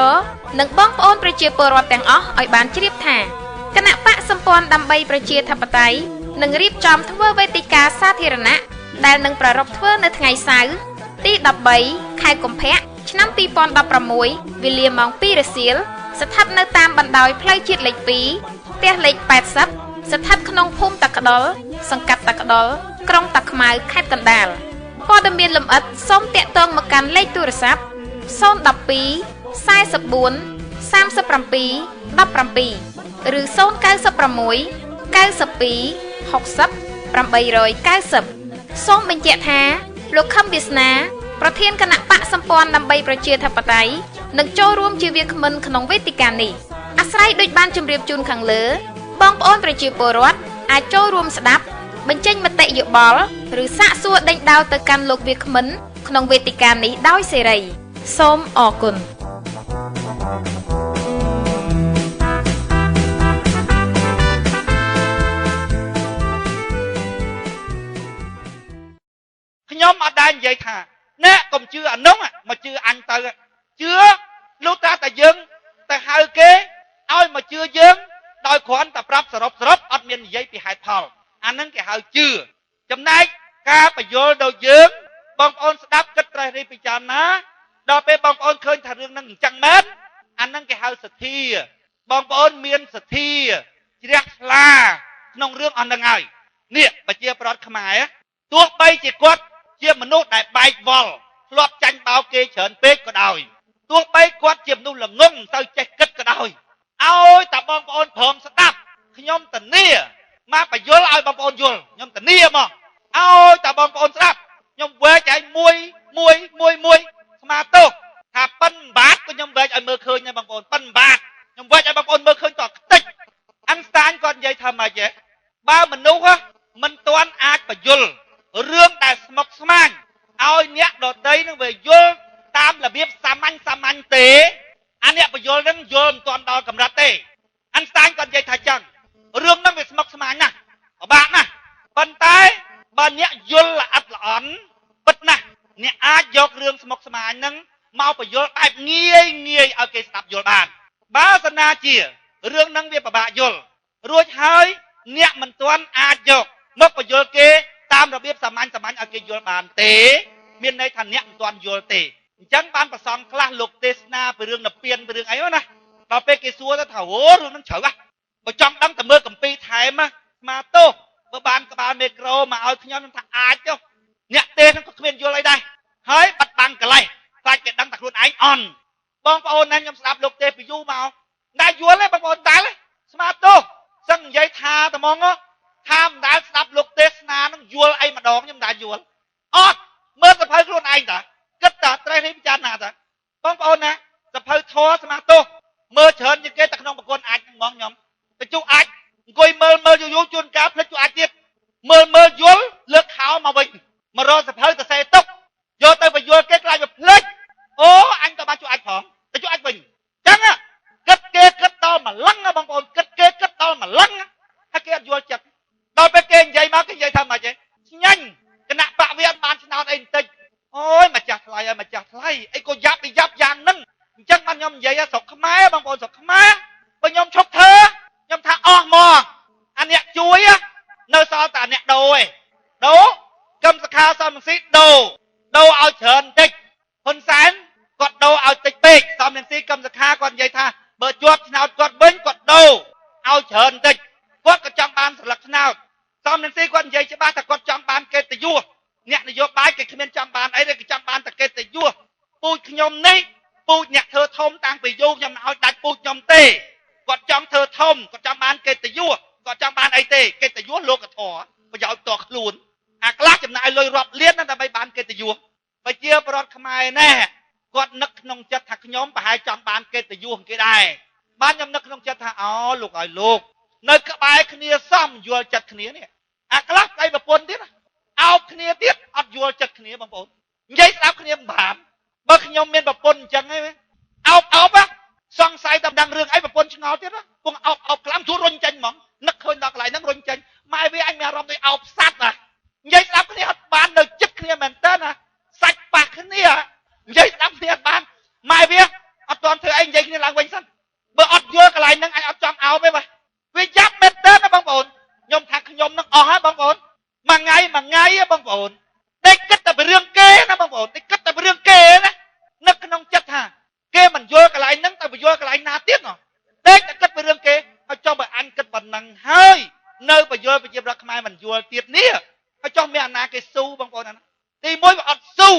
និងបងប្អូនប្រជាពលរដ្ឋទាំងអស់ឲ្យបានជ្រាបថាគណៈបកសម្ព័ន្ធដើម្បីប្រជាធិបតេយ្យនឹងរៀបចំធ្វើវេទិកាសាធារណៈដែលនឹងប្រារព្ធធ្វើនៅថ្ងៃសៅរ៍ទី13ខែកុម្ភៈឆ្នាំ2016វេលាម៉ោង2រសៀលស្ថិតនៅតាមបណ្ដោយផ្លូវជាតិលេខ2ផ្ទះលេខ80ស្ថិតក្នុងភូមិតាក្ដុលសង្កាត់តាក្ដុលក្រុងតាខ្មៅខេត្តកណ្ដាល ព័ត៌មានលម្អិតសូមតាក់ទងមកកាន់លេខទូរស័ព្ទ012 44 37 17ឬ096 92 60 890សូមបញ្ជាក់ថាលោកខឹមវាសនាប្រធានគណៈបកសម្ព័ន្ធដើម្បីប្រជាធិបតេយ្យនឹងចូលរួមជាវាគ្មិនក្នុងវេទិកានេះអាស្រ័យដូចបានជម្រាបជូនខាងលើបងប្អូនប្រជាពលរដ្ឋអាចចូលរួមស្ដាប់បញ្ចេញមតិយោបល់ឬសាកសួរដេញដោលទៅកាន់លោកវាគ្មិនក្នុងវេទិកានេះដោយសេរីសូមអរគុណ ខ្ញុំអត់ដែលនិយាយថាអ្នកកុំជឿអានោះមកជឿអញទៅជឿលុះត្រាតែយើងទៅហៅគេឲ្យមកជឿយើងដោយគ្រាន់តែប្រាប់សរុបអត់មាននិយាយពីហេតុផលអានឹងគេហៅជឿចំណែកការបញ្យល់ដល់យើងបងប្អូនស្ដាប់គិតត្រេះរិះពិចារណាដល់ពេលបងប្អូនឃើញថារឿងហ្នឹងអញ្ចឹងមែនអានឹងគេហៅសទ្ធាបងប្អូនមានសទ្ធាជ្រះថ្លាក្នុងរឿងអស់ហ្នឹងហើយនេះប្រជាប្រដ្ឋខ្មែរទោះបីជាគាត់ជាមនុស្សដែលបែកវល់ធ្លាប់ចាញ់បោកគេច្រើនពេកក៏ដោយទោះបីគាត់ជាមនុស្សល្ងងទៅចេះគិតក៏ដោយឲ្យតែបងប្អូនព្រមស្ដាប់ខ្ញុំធានាមកបញ្យល់ឲ្យបងប្អូនយល់ខ្ញុំធានាមកឲ្យតែបងប្អូនស្ដាប់ខ្ញុំវែកឲ្យមួយមួយមួយមួយស្មាទោសថាប៉ិនបាតក៏ខ្ញុំវែកឲ្យមើលឃើញដែរបងប្អូនប៉ិនបាតខ្ញុំវែកឲ្យបងប្អូនមើលឃើញតខ្ទេចអានស្តាញគាត់និយាយថាម៉េចទេបើមនុស្សមិនទាន់អាចបញ្យល់រឿងដែលស្មុគស្មាញឲ្យអ្នកដតីនឹងវាយល់តាមរបៀបសាមញ្ញសាមញ្ញទេអាអ្នកបញ្យល់នឹងយល់មិនទាន់ដល់កម្រិតទេអានស្តាញគាត់និយាយថាចឹងរឿងហ្នឹងវាស្មុគស្មាញណាស់ពិបាកណាស់ប៉ុន្តែបើអ្នកយល់ល្អិតល្អន់ពិតណាស់អ្នកអាចយករឿងស្មុគស្មាញហ្នឹងមកបញ្យល់បែបងាយងាយឲ្យគេស្ដាប់យល់បានបើសិនណាជារឿងហ្នឹងវាពិបាកយល់រួចហើយអ្នកមិនទាន់អាចយកមកបញ្យល់គេតាមរបៀបសាមញ្ញសាមញ្ញឲ្យគេយល់បានទេមានន័យថាអ្នកមិនទាន់យល់ទេអញ្ចឹងបានប្រសងខ្លះលោកទេសនាពីរឿងនិព្វានពីរឿងអីណាដល់ពេលគេសួរទៅថាអូរឿងហ្នឹងជ្រៅហ៎បើចង់ដឹងតែមើលកម្ពីថែមស្មាទោសបើបានក្បាលមេក្រូមកឲ្យខ្ញុំខ្ញុំថាអាចចុះអ្នកទេសហ្នឹងក៏គ្មានយល់អីដែរហើយបាត់បង់កលេសខ្លាចគេដឹងតែខ្លួនឯងអន់បងប្អូនណាខ្ញុំស្ដាប់លោកទេសពីយូរមកតែយល់ទេបងប្អូនតែស្មាទោសសឹងនិយាយថាតែហ្មងថាមិនដែលស្ដាប់លោកទេសនានឹងយល់អីម្ដងខ្ញុំមិនដែលយល់អត់មើលសភៅខ្លួនឯងតាគិតតាត្រេះនេះពិចារណាតាបងប្អូនណាសភៅធរស្មាទោសមើលច្រើនជាងគេតែក្នុងប្រគុណអាចហ្មងខ្ញុំទៅជុអាចអង្គុយមើលមើលយូរយូរជួនកាលភ្លេចជុអាចទៀតមើលមើលយល់លើកខោមកវិញមករកសភៅទៅសេទុកយកទៅបញ្យល់គេខ្លាចវាភ្លេចអូអញក៏បានជុអាចផងទៅជុអាចវិញចឹងគិតគេគិតដល់ម្លឹងបងប្អូនគិតគេគិតដល់ម្លឹងហើយគេអត់យល់ចិត្តដល់ពេលគេនិយាយមកគេនិយាយថាម៉េចទេឆ្ញាញ់គណៈបកវាអត់បានឆ្នោតអីបន្តិចអូយម្ចាស់ថ្លៃហើយម្ចាស់ថ្លៃអីក៏យ៉ាប់ពីយ៉ាប់យ៉ាងហ្នឹងអញ្ចឹងបានខ្ញុំនិយាយស្រុកខ្មែរបងប្អូនស្រុកខ្មែរបើខ្ញុំឈប់ធ្វើខ្ញុំថាអស់មកអាអ្នកជួយនៅសល់តែអ្នកដូរឯងដូរកឹមសុខាសំរងស៊ីដូរដូរឲ្យច្រើនតិចហ៊ុនសែនគាត់ដូរឲ្យតិចពេកសំរងស៊ីកឹមសុខាគាត់និយាយថាបើជាប់ឆ្នោតគាត់វិញគាត់ដូរឲ្យច្រើនតិចគាត់ក៏ចង់បានស្លឹកឆ្នោតសំរងស៊ីគាត់និយាយច្បាស់ថាគាត់ចង់បានកិត្តិយសអ្នកនយោបាយគេគ្មានចង់បានអីទេគេចង់បានតែកិត្តិយសពូជខ្ញុំនេះពូជអ្នកធ្វើធំតាំងពីយូរខ្ញុំមិនឲ្យដាច់ពូជខ្ញុំទេគាត់ចង់ធ្វើធំគាត់ចង់បានកិត្តិយសគាត់ចង់បានអីទេកិត្តិយសលោកធម៌ប្រយោជន៍តខ្លួនអាខ្លះចំណាយលុយរាប់លានណាដើម្បីបានកិត្តិយសប្រជាប្រដ្ឋខ្មែរណែគាត់នឹកក្នុងចិត្តថាខ្ញុំប្រហែលចង់បានកិត្តិយសគេដែរបានខ្ញុំនឹកក្នុងចិត្តថាអូលោកឲ្យលោកនៅក្បែរគ្នាសមយល់ចិត្តគ្នានេះអាខ្លះប្តីប្រពន្ធទៀតអោបគ្នាទៀតអត់យល់ចិត្តគ្នាបងប្អូននិយាយស្ដាប់គ្នាមិនបានបើខ្ញុំមានប្រពន្ធអញ្ចឹងឯងអោបអោបសង្ស័យតែដឹងរឿងអីប្រពន្ធឆ្ងល់ទៀតពងអោបអោបខ្លាំងជួរុញចេញហ្មងនឹកឃើញដល់កន្លែងហ្នឹងរុញចេញម៉ែវាអញមានអារម្មណ៍ដូចអោបសัตว์ណានិយាយស្ដាប់គ្នាអត់បាននៅចិត្តគ្នាមែនតើណាសាច់ប៉ះគ្នានិយាយស្ដាប់គ្នាអត់បានម៉ែវាអត់ទាន់ធ្វើអីនិយាយគ្នាឡើងវិញសិនបើអត់យល់កន្លែងហ្នឹងអញអត់ចង់អោបទេបាទវាយ៉ាប់មែនតើណាបងប្អូនខ្ញុំថាខ្ញុំនឹងអស់ហើយបងប្អូនមួយថ្ងៃមួយថ្ងៃបងប្អូនតែគិតតែពីរឿងគេណាបងប្អូនតែគិតតែពីរឿងគេណានឹកក្នុងចិត្តថាគេមិនយល់កន្លែងហ្នឹងតែយល់កន្លែងណាទៀតណោះតែគិតពីរឿងគេហើយចុះបើអញគិតប៉ុណ្ណឹងហើយនៅបញ្យល់ប្រជាប្រដ្ឋខ្មែរមិនយល់ទៀតនេះហើយចុះមានអាណាគេស៊ូបងប្អូនណា ទី1វាអត់ស៊ូ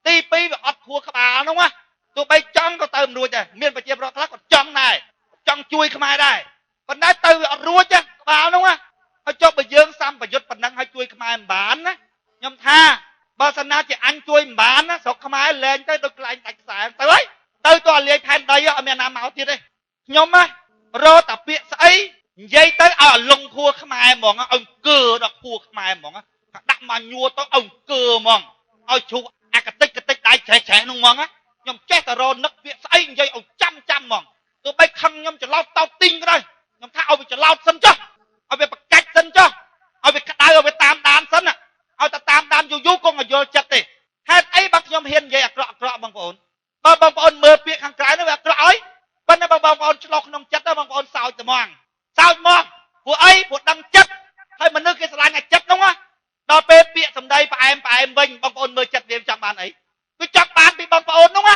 ទី2វាអត់ខួរក្បាលហ្នឹងណាទោះបីចង់ក៏ទៅមិនរួចដែរមានប្រជាពលរដ្ឋខ្លះក៏ចង់ដែរចង់ជួយខ្មែរដែរប៉ុន្តែទៅវាអត់រួចទេក្បាលហ្នឹងណាហើយចុះបើយើងសម្បយុទ្ធប៉ុណ្ណឹងឲ្យជួយខ្មែរមិនបានណាខ្ញុំថាបើសិនណាជាអញជួយមិនបានណាស្រុកខ្មែរលែងទៅដូចក្លែងដាច់ខ្សែទៅហើយទៅតើលាយផែនដីអត់មានណាមកទៀតទេខ្ញុំណារកតែពាក្យស្អីនិយាយទៅឲ្យអលងខួរខ្មែរហ្មងឲ្យអង្គើដល់ខួរខ្មែរហ្មងដាក់មកញួរទៅឲ្យអង្គើហ្មងឲ្យជ្រុះអាកតិចកតិចដៃច្រេះច្រេះនោះហ្មងខ្ញុំចេះតែរកនឹកពាក្យស្អីនិយាយឲ្យចាំចាំហ្មងទោះបីខឹងខ្ញុំច្រឡោតតោតទីងក៏ដោយខ្ញុំថាឲ្យវាច្រឡោតសិនចុះឲ្យវាប្រកាច់សិនចុះឲ្យវាក្តៅឲ្យវាតាមដានសិនឲ្យតែតាមដានយូរយូរគង់ឲ្យយល់ចិត្តទេហេតុអីបើខ្ញុំហ៊ាននិយាយអាក្រក់អាក្រក់បងប្អូនបើបងប្អូនមើលពាក្យខាងក្រៅនោះវាអាក្រក់អីប៉ុន្តែបើបងប្អូនឆ្លោះក្នុងចិត្តបងប្អូនសោចតែហ្មងសោចមកពួកអីពួកដឹងចិត្តហើយមនុស្សគេស្រឡាញ់អាចិត្តនោះដល់ពេលពាក្យសម្ដីផ្អែមផ្អែមវិញបងប្អូនមើលចិត្តវាចង់បានអីគឺចង់បានពីបងប្អូននោះណា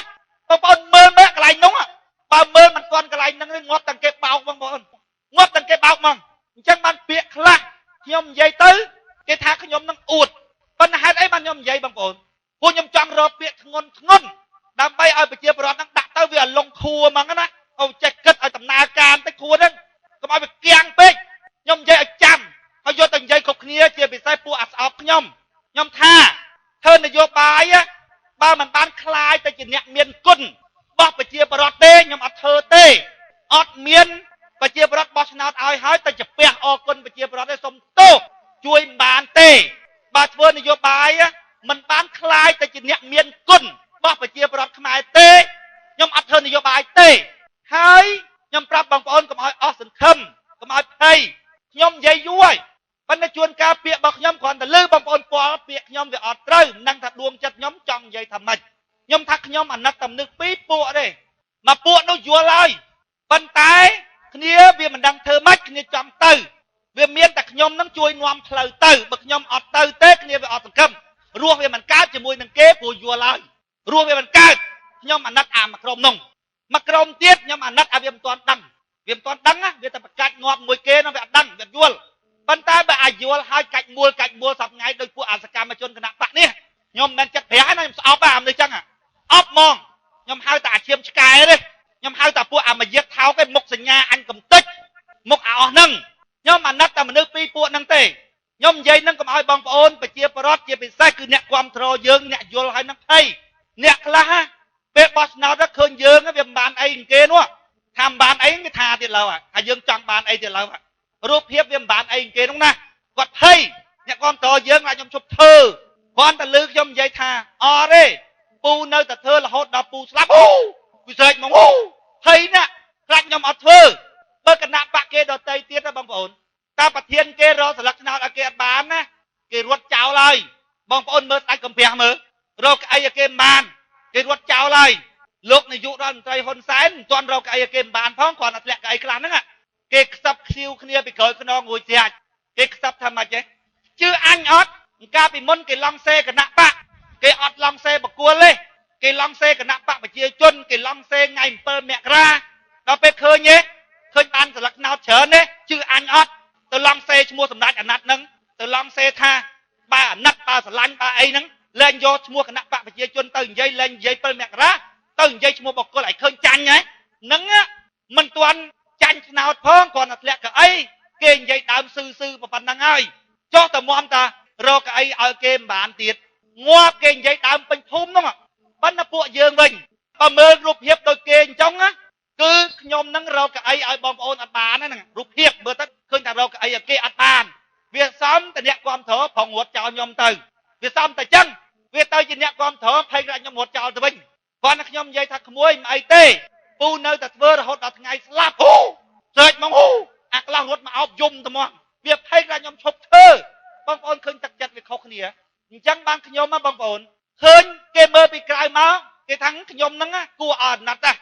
បងប្អូនមើលមើលកន្លែងនោះបើមើលមិនទាន់កន្លែងហ្នឹងងាប់ទាំងគេបោកបងប្អូនងាប់ទាំងគេបោកហ្មងអញ្ចឹងបានពាក្យខ្លះខ្ញុំនិយាយទៅគេថាខ្ញុំនឹងអួតប៉ុន្តែហេតុអីបានខ្ញុំនិយាយបងប្អូនពួកខ្ញុំចង់រកពាក្យធ្ងន់ធ្ងន់ដើម្បីឲ្យប្រជាពលរដ្ឋហ្នឹងដាក់ទៅវាលងខួរហ្មងណាឲ្យចេះគិតឲ្យដំណើរការបន្តិចខួរហ្នឹងកុំឲ្យវាគៀងពេកខ្ញុំនិយាយឲ្យចាំហើយយកទៅនិយាយគ្រប់គ្នាជាពិសេសពួកអាស្អប់ខ្ញុំខ្ញុំថាធ្វើនយោបាយបើមិនបានคลายទៅជាអ្នកមានគុណបោះប្រជាពលរដ្ឋទេខ្ញុំអត់ធ្វើទេអត់មានប្រជាពលរដ្ឋបោះឆ្នោតឲ្យហើយតែជាពះអរគុណប្រជាពលរដ្ឋទេសុំទោសជួយមិនបានទេបើធ្វើនយោបាយមិនបានคลายទៅជាអ្នកមានគុណបោះប្រជាពលរដ្ឋខ្មែរទេខ្ញុំអត់ធ្វើនយោបាយទេហើយខ្ញុំប្រាប់បងប្អូនកុំឲ្យអស់សង្ឃឹមកុំឲ្យភ័យខ្ញុំនិយាយយូរហើយប៉ុន្តែជួនកាលពាក្យរបស់ខ្ញុំគ្រាន់តែលឺបងប្អូនពាល់ពាក្យខ្ញុំវាអត់ត្រូវមិនដឹងថាដួងចិត្តខ្ញុំចង់និយាយថាម៉េចខ្ញុំថាខ្ញុំអាណិតតែនឹកពីរពួកទេមកពួកនោះយល់ហើយប៉ុន្តែគ្នាវាមិនដឹងធ្វើម៉េចគ្នាចង់ទៅវាមានតែខ្ញុំនឹងជួយនាំផ្លូវទៅបើខ្ញុំអត់ទៅទេគ្នាវាអត់សង្ឃឹមរស់វាមិនកើតជាមួយនឹងគេព្រោះយល់ហើយរស់វាមិនកើតខ្ញុំអាណិតអាមួយក្រុមនោះមួយក្រុមទៀតខ្ញុំអាណិតអាវាមិនទាន់ដឹងវាមិនទាន់ដឹងណាវាតែប្រកាច់ងាប់មួយគេនោះវាអត់ដឹងវាយល់ប៉ុន្តែបើអាយល់ហើយកាច់មួលកាច់មួលសប្ងៃដោយពួកអាសកម្មជនគណៈបកនេះខ្ញុំមិនមែនចិត្តប្រាស់ណាខ្ញុំស្អប់អានេះចឹងអប់ហ្មងខ្ញុំហៅតែអាឈាមឆ្កែទេខ្ញុំហៅតែពួកអាមយាកថោកឯមុខសញ្ញាអញកំតិចមុខអាអស់ហ្នឹងខ្ញុំអាណិតតែមនុស្សពីរពួកហ្នឹងទេខ្ញុំនិយាយហ្នឹងកុំឲ្យបងប្អូនប្រជាពលរដ្ឋជាពិសេសគឺអ្នកគ្រប់គ្រងយើងអ្នកយល់ហើយនឹងភ័យអ្នកខ្លះពេលបោះឆ្នោតឃើញយើងវាមិនបានអីគេនោះថាមិនបានអីគេថាទៀតឡើយថាយើងចង់បានអីទៀតឡើយរូបភាពវាមិនបានអីគេនោះណាគាត់ភ័យអ្នកគ្រប់គ្រងយើងថាខ្ញុំជប់ធ្វើគ្រាន់តែលឺខ្ញុំនិយាយថាអត់ទេពូនៅតែធ្វើរហូតដល់ពូស្លាប់អូពិសេសហ្មងអូភ័យណាស់ខ្លាចខ្ញុំអត់ធ្វើបើគណៈបកគេដតីទៀតណាបងប្អូនតើប្រធានគេរកស្លឹកឆ្នោតឲ្យគេអត់បានណាគេរត់ចោលហើយបងប្អូនមើលស្ដេចកំពះមើលរកក្អីឲ្យគេមិនបានគេរត់ចោលហើយលោកនាយករដ្ឋមន្ត្រីហ៊ុនសែនមិនទាន់រកក្អីឲ្យគេមិនបានផងគ្រាន់តែធ្លាក់ក្អីខ្លះហ្នឹងគេខ្សឹបខ្សៀវគ្នាពីក្រោយខ្នងរួចស្រាច់គេខ្សឹបថាម៉េចទេជឿអញអត់កាលពីមុនគេឡង់សេគណៈបកគេអត់ឡង់សេបកគលទេគេឡង់សេគណៈបកប្រជាជនគេឡង់សេថ្ងៃ7មករាដល់ពេលឃើញទេឃើញបានស្លឹកឆ្នោតច្រើនទេជឿអញអត់ទៅឡង់សេឈ្មោះសម្ដេចអាណត្តិហ្នឹងទៅឡង់សេថាបើអាណត្តិបើស្រឡាញ់បើអីហ្នឹងលែងយកឈ្មោះគណៈបកប្រជាជនទៅនិយាយលែងនិយាយ7មករាទៅនិយាយឈ្មោះបុគ្គលឲ្យឃើញចាញ់ហ៎ហ្នឹងមិនទាន់ចាញ់ឆ្នោតផងគ្រាន់តែធ្លាក់កៅអីគេនិយាយដើមស៊ឺស៊ឺប៉ុណ្ណឹងហើយចុះតែមមតារកកៅអីឲ្យគេមិនបានទៀតងាប់គេនិយាយដើមពេញភូមិហ្នឹងប៉ុន្តែពួកយើងវិញបើមើលរូបភាពដូចគេអញ្ចឹងណាគឺខ្ញុំនឹងរកកៅអីឲ្យបងប្អូនអត់បានហ្នឹងរូបភាពមើលទៅឃើញថារកកៅអីឲ្យគេអត់បានវាសំតែអ្នកគាំទ្រផងរត់ចោលខ្ញុំទៅវាសំតែចឹងវាទៅជាអ្នកគាំទ្រភ័យខ្លាចខ្ញុំរត់ចោលទៅវិញគាត់តែខ្ញុំនិយាយថាក្មួយមិនអីទេពូនៅតែធ្វើរហូតដល់ថ្ងៃស្លាប់អូស្រែកមកអូអាខ្លះរត់មកអោបយំទៅមកវាភ័យខ្លាចខ្ញុំឈប់ធ្វើបងប្អូនឃើញទឹកចិត្តវាខុសគ្នាអញ្ចឹងបានខ្ញុំបងប្អូនឃើញគេមើលពីក្រៅមកគេថាខ្ញុំហ្នឹងគួរឲ្យអាណិតណា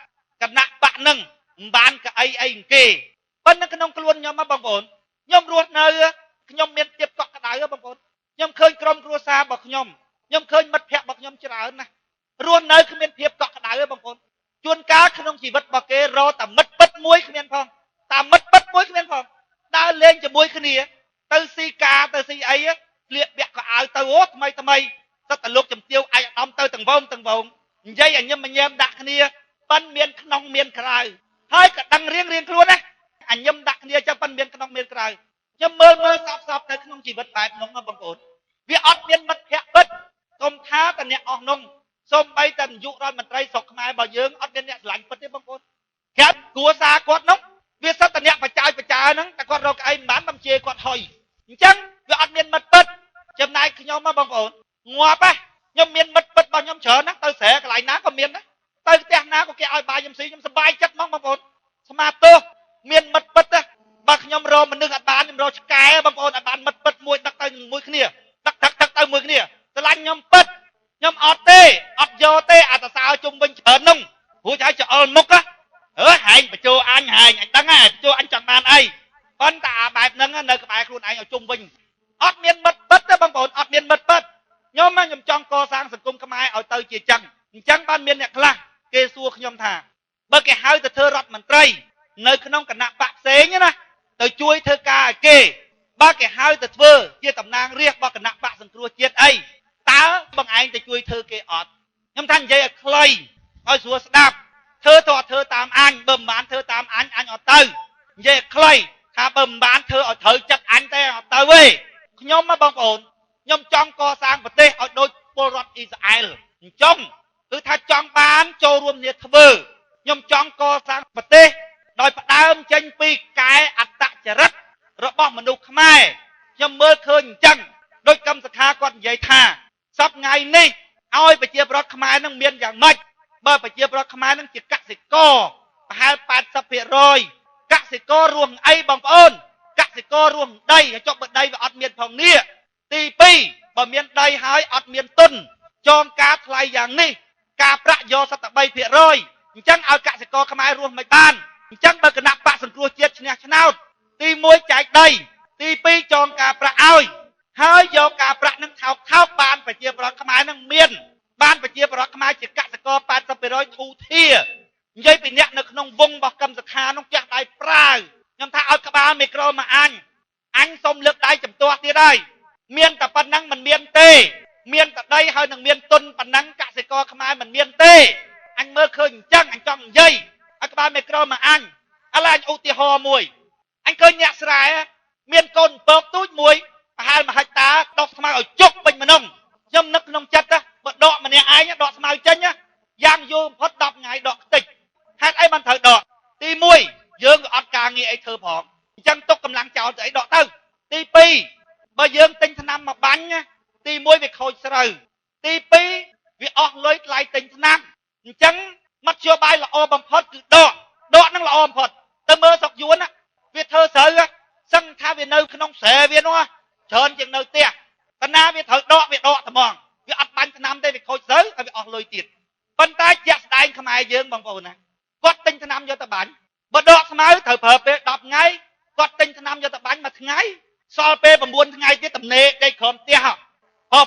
គណៈបកហ្នឹងមិនបានកៅអីអីគេប៉ុន្តែក្នុងខ្លួនខ្ញុំបងប្អូនខ្ញុំរស់នៅខ្ញុំមានភាពកក់ក្ដៅបងប្អូនខ្ញុំឃើញក្រុមគ្រួសាររបស់ខ្ញុំខ្ញុំឃើញមិត្តភ័ក្តិរបស់ខ្ញុំច្រើនណាស់រស់នៅគ្មានភាពកក់ក្ដៅទេបងប្អូនជួនកាលក្នុងជីវិតរបស់គេរកតែមិត្តពិតមួយគ្មានផងតែមិត្តពិតមួយគ្មានផងដើរលេងជាមួយគ្នាទៅស៊ីការទៅស៊ីអីស្លៀកពាក់កៅអៅទៅអូថ្មីថ្មី សិតតែលោកជំទាវឯកឧត្តមទៅទាំងវងទាំងវងនិយាយឲ្យញឹមញែមដាក់គ្នាប៉ិនមានក្នុងមានក្រៅហើយក៏ដឹងរៀងរៀងខ្លួនណាអញញឹមដាក់គ្នាចឹងប៉ិនមានក្នុងមានក្រៅខ្ញុំមើលមើលសពសពនៅក្នុងជីវិតបែបនោះបងប្អូនវាអត់មានមិត្តភក្តិពិតកុំថាតអ្នកអស់នោះសូម្បីតែនាយករដ្ឋមន្ត្រីស្រុកខ្មែររបស់យើងអត់មានអ្នកស្រឡាញ់ពិតទេបងប្អូនក្រាបគ្រួសារគាត់នោះវាសិតតែអ្នកបច្ចើចបចើហ្នឹងតែគាត់រកអីមិនបានបំជេរគាត់ហុយអញ្ចឹងវាអត់មានមិត្តពិតចំណែកខ្ញុំហ៎បងប្អូនងាប់ហ៎ខ្ញុំមានមិត្តពិតរបស់ខ្ញុំច្រើនណាស់ទៅស្រែកន្លែងណាក៏មានដែរទៅផ្ទះណាក៏គេឲ្យបាយខ្ញុំស៊ីខ្ញុំសប្បាយចិត្តហ្មងបងប្អូនស្មាទោសមានមិត្តពិតណាបើខ្ញុំរកមនុស្សអត់បានខ្ញុំរកឆ្កែបងប្អូនឲ្យបានមិត្តពិតមួយដឹកទៅមួយគ្នាដឹកដឹកដឹកទៅមួយគ្នាស្រឡាញ់ខ្ញុំពិតខ្ញុំអត់ទេអត់យកទេអាតសើជុំវិញច្រើននោះរួចហើយច្អល់មុខហ៎អើហែងបញ្ជោអញហែងអញដឹងហើយបញ្ជោអញចង់បានអីប៉ុន្តែអាបែបហ្នឹងនៅក្បែរខ្លួនឯងឲ្យជុំវិញអត់មានមិត្តពិតទេបងប្អូនអត់មានមិត្តពិតខ្ញុំខ្ញុំចង់កសាងសង្គមខ្មែរឲ្យទៅជាចឹងអញ្ចឹងបានមានអ្នកខ្លះគេសួរខ្ញុំថាបើគេហៅទៅធ្វើរដ្ឋមន្ត្រីនៅក្នុងគណៈបកផ្សេងណាទៅជួយធ្វើការឲ្យគេបើគេហៅទៅធ្វើជាតំណាងរាស្ត្ររបស់គណៈបកសង្គ្រោះជាតិអីតើបងឯងទៅជួយធ្វើគេអត់ខ្ញុំថានិយាយឲ្យខ្លីឲ្យស្រួលស្ដាប់ធ្វើទៅអត់ធ្វើតាមអញបើមិនបានធ្វើតាមអញអញអត់ទៅនិយាយឲ្យខ្លីថាបើមិនបានធ្វើឲ្យត្រូវចិត្តអញទេអត់ទៅទេខ្ញុំមកបងប្អូនខ្ញុំចង់កសាងប្រទេសឲ្យដូចពលរដ្ឋអ៊ីស្រាអែលអញ្ចឹងគឺថាចង់បានចូលរួមគ្នាធ្វើខ្ញុំចង់កសាងប្រទេសដោយផ្ដើមចេញពីកែអត្តចរិតរបស់មនុស្សខ្មែរខ្ញុំមើលឃើញអញ្ចឹងដោយកម្មសខាគាត់និយាយថាសប្ថ្ងៃនេះឲ្យប្រជាប្រដ្ឋខ្មែរនឹងមានយ៉ាងម៉េចបើប្រជាប្រដ្ឋខ្មែរនឹងជាកសិករប្រហែល 80% កសិកររស់អីបងប្អូនកសិកររស់ដីហើយចុះបើដីវាអត់មានផងនេះទី2បើមានដីហើយអត់មានទុនចងការថ្លៃយ៉ាងនេះការប្រាក់យកសត្វតែ3%អញ្ចឹងឲ្យកសិករខ្មែររស់មិនបានអញ្ចឹងបើគណៈបកសង្គ្រោះជាតិឈ្នះឆ្នោតទី1ចែកដីទី2ចងការប្រាក់ឲ្យហើយយកការប្រាក់នឹងថោកថោកបានប្រជាប្រដ្ឋខ្មែរនឹងមានបានប្រជាប្រដ្ឋខ្មែរជាកសិករ 80% ធូធានិយាយពីអ្នកនៅក្នុងវងរបស់កម្មសខានោះចាស់ដៃប្រាវខ្ញុំថាឲ្យក្បាលមីក្រូមកអញអញសុំលើកដៃចំទាស់ទៀតហើយមានតែប៉ុណ្ណឹងមិនមានទេមានតែដីហើយនឹងមានទុនប៉ុណ្ណឹងកសិករខ្មែរមិនមានទេអញមើលឃើញអញ្ចឹងអញចង់និយាយឲ្យក្បាលមីក្រូមកអញឥឡូវអញឧទាហរណ៍មួយអញឃើញអ្នកស្រែមានកូនពកទូចមួយប្រហែល1ហិកតាដុសស្មៅឲ្យជុកពេញម្នងខ្ញុំនឹកក្នុងចិត្តបើដកម្នាក់ឯងដកស្មៅចេញយ៉ាងយូរបំផុត10ថ្ងៃដកខ្ទេចហេតុអីបានត្រូវដកទី1យើងក៏អត់ការងារអីធ្វើផងអញ្ចឹងទុកកម្លាំងចោលទៅអីដកទៅទី2បើយើងទិញថ្នាំមកបាញ់ទី1វាខូចស្រូវទី2វាអស់លុយថ្លៃទិញថ្នាំអញ្ចឹងមធ្យោបាយល្អបំផុតគឺដកដកនឹងល្អបំផុតទៅមើលស្រុកយួនវាធ្វើស្រូវសឹងថាវានៅក្នុងស្រែវានោះច្រើនជាងនៅផ្ទះប៉ុន្តែវាត្រូវដកវាដកត្មងវាអត់បាញ់ថ្នាំទេវាខូចស្រូវហើយវាអស់លុយទៀតប៉ុន្តែជាក់ស្ដែងខ្មែរយើងបងប្អូនណាគាត់ទិញថ្នាំយកទៅបាញ់បើដកស្មៅត្រូវប្រើពេល10ថ្ងៃគាត់ទិញថ្នាំយកទៅបាញ់មួយថ្ងៃសល់ពេល9ថ្ងៃទៀតទំនេរដេកក្រោមផ្ទះហ៎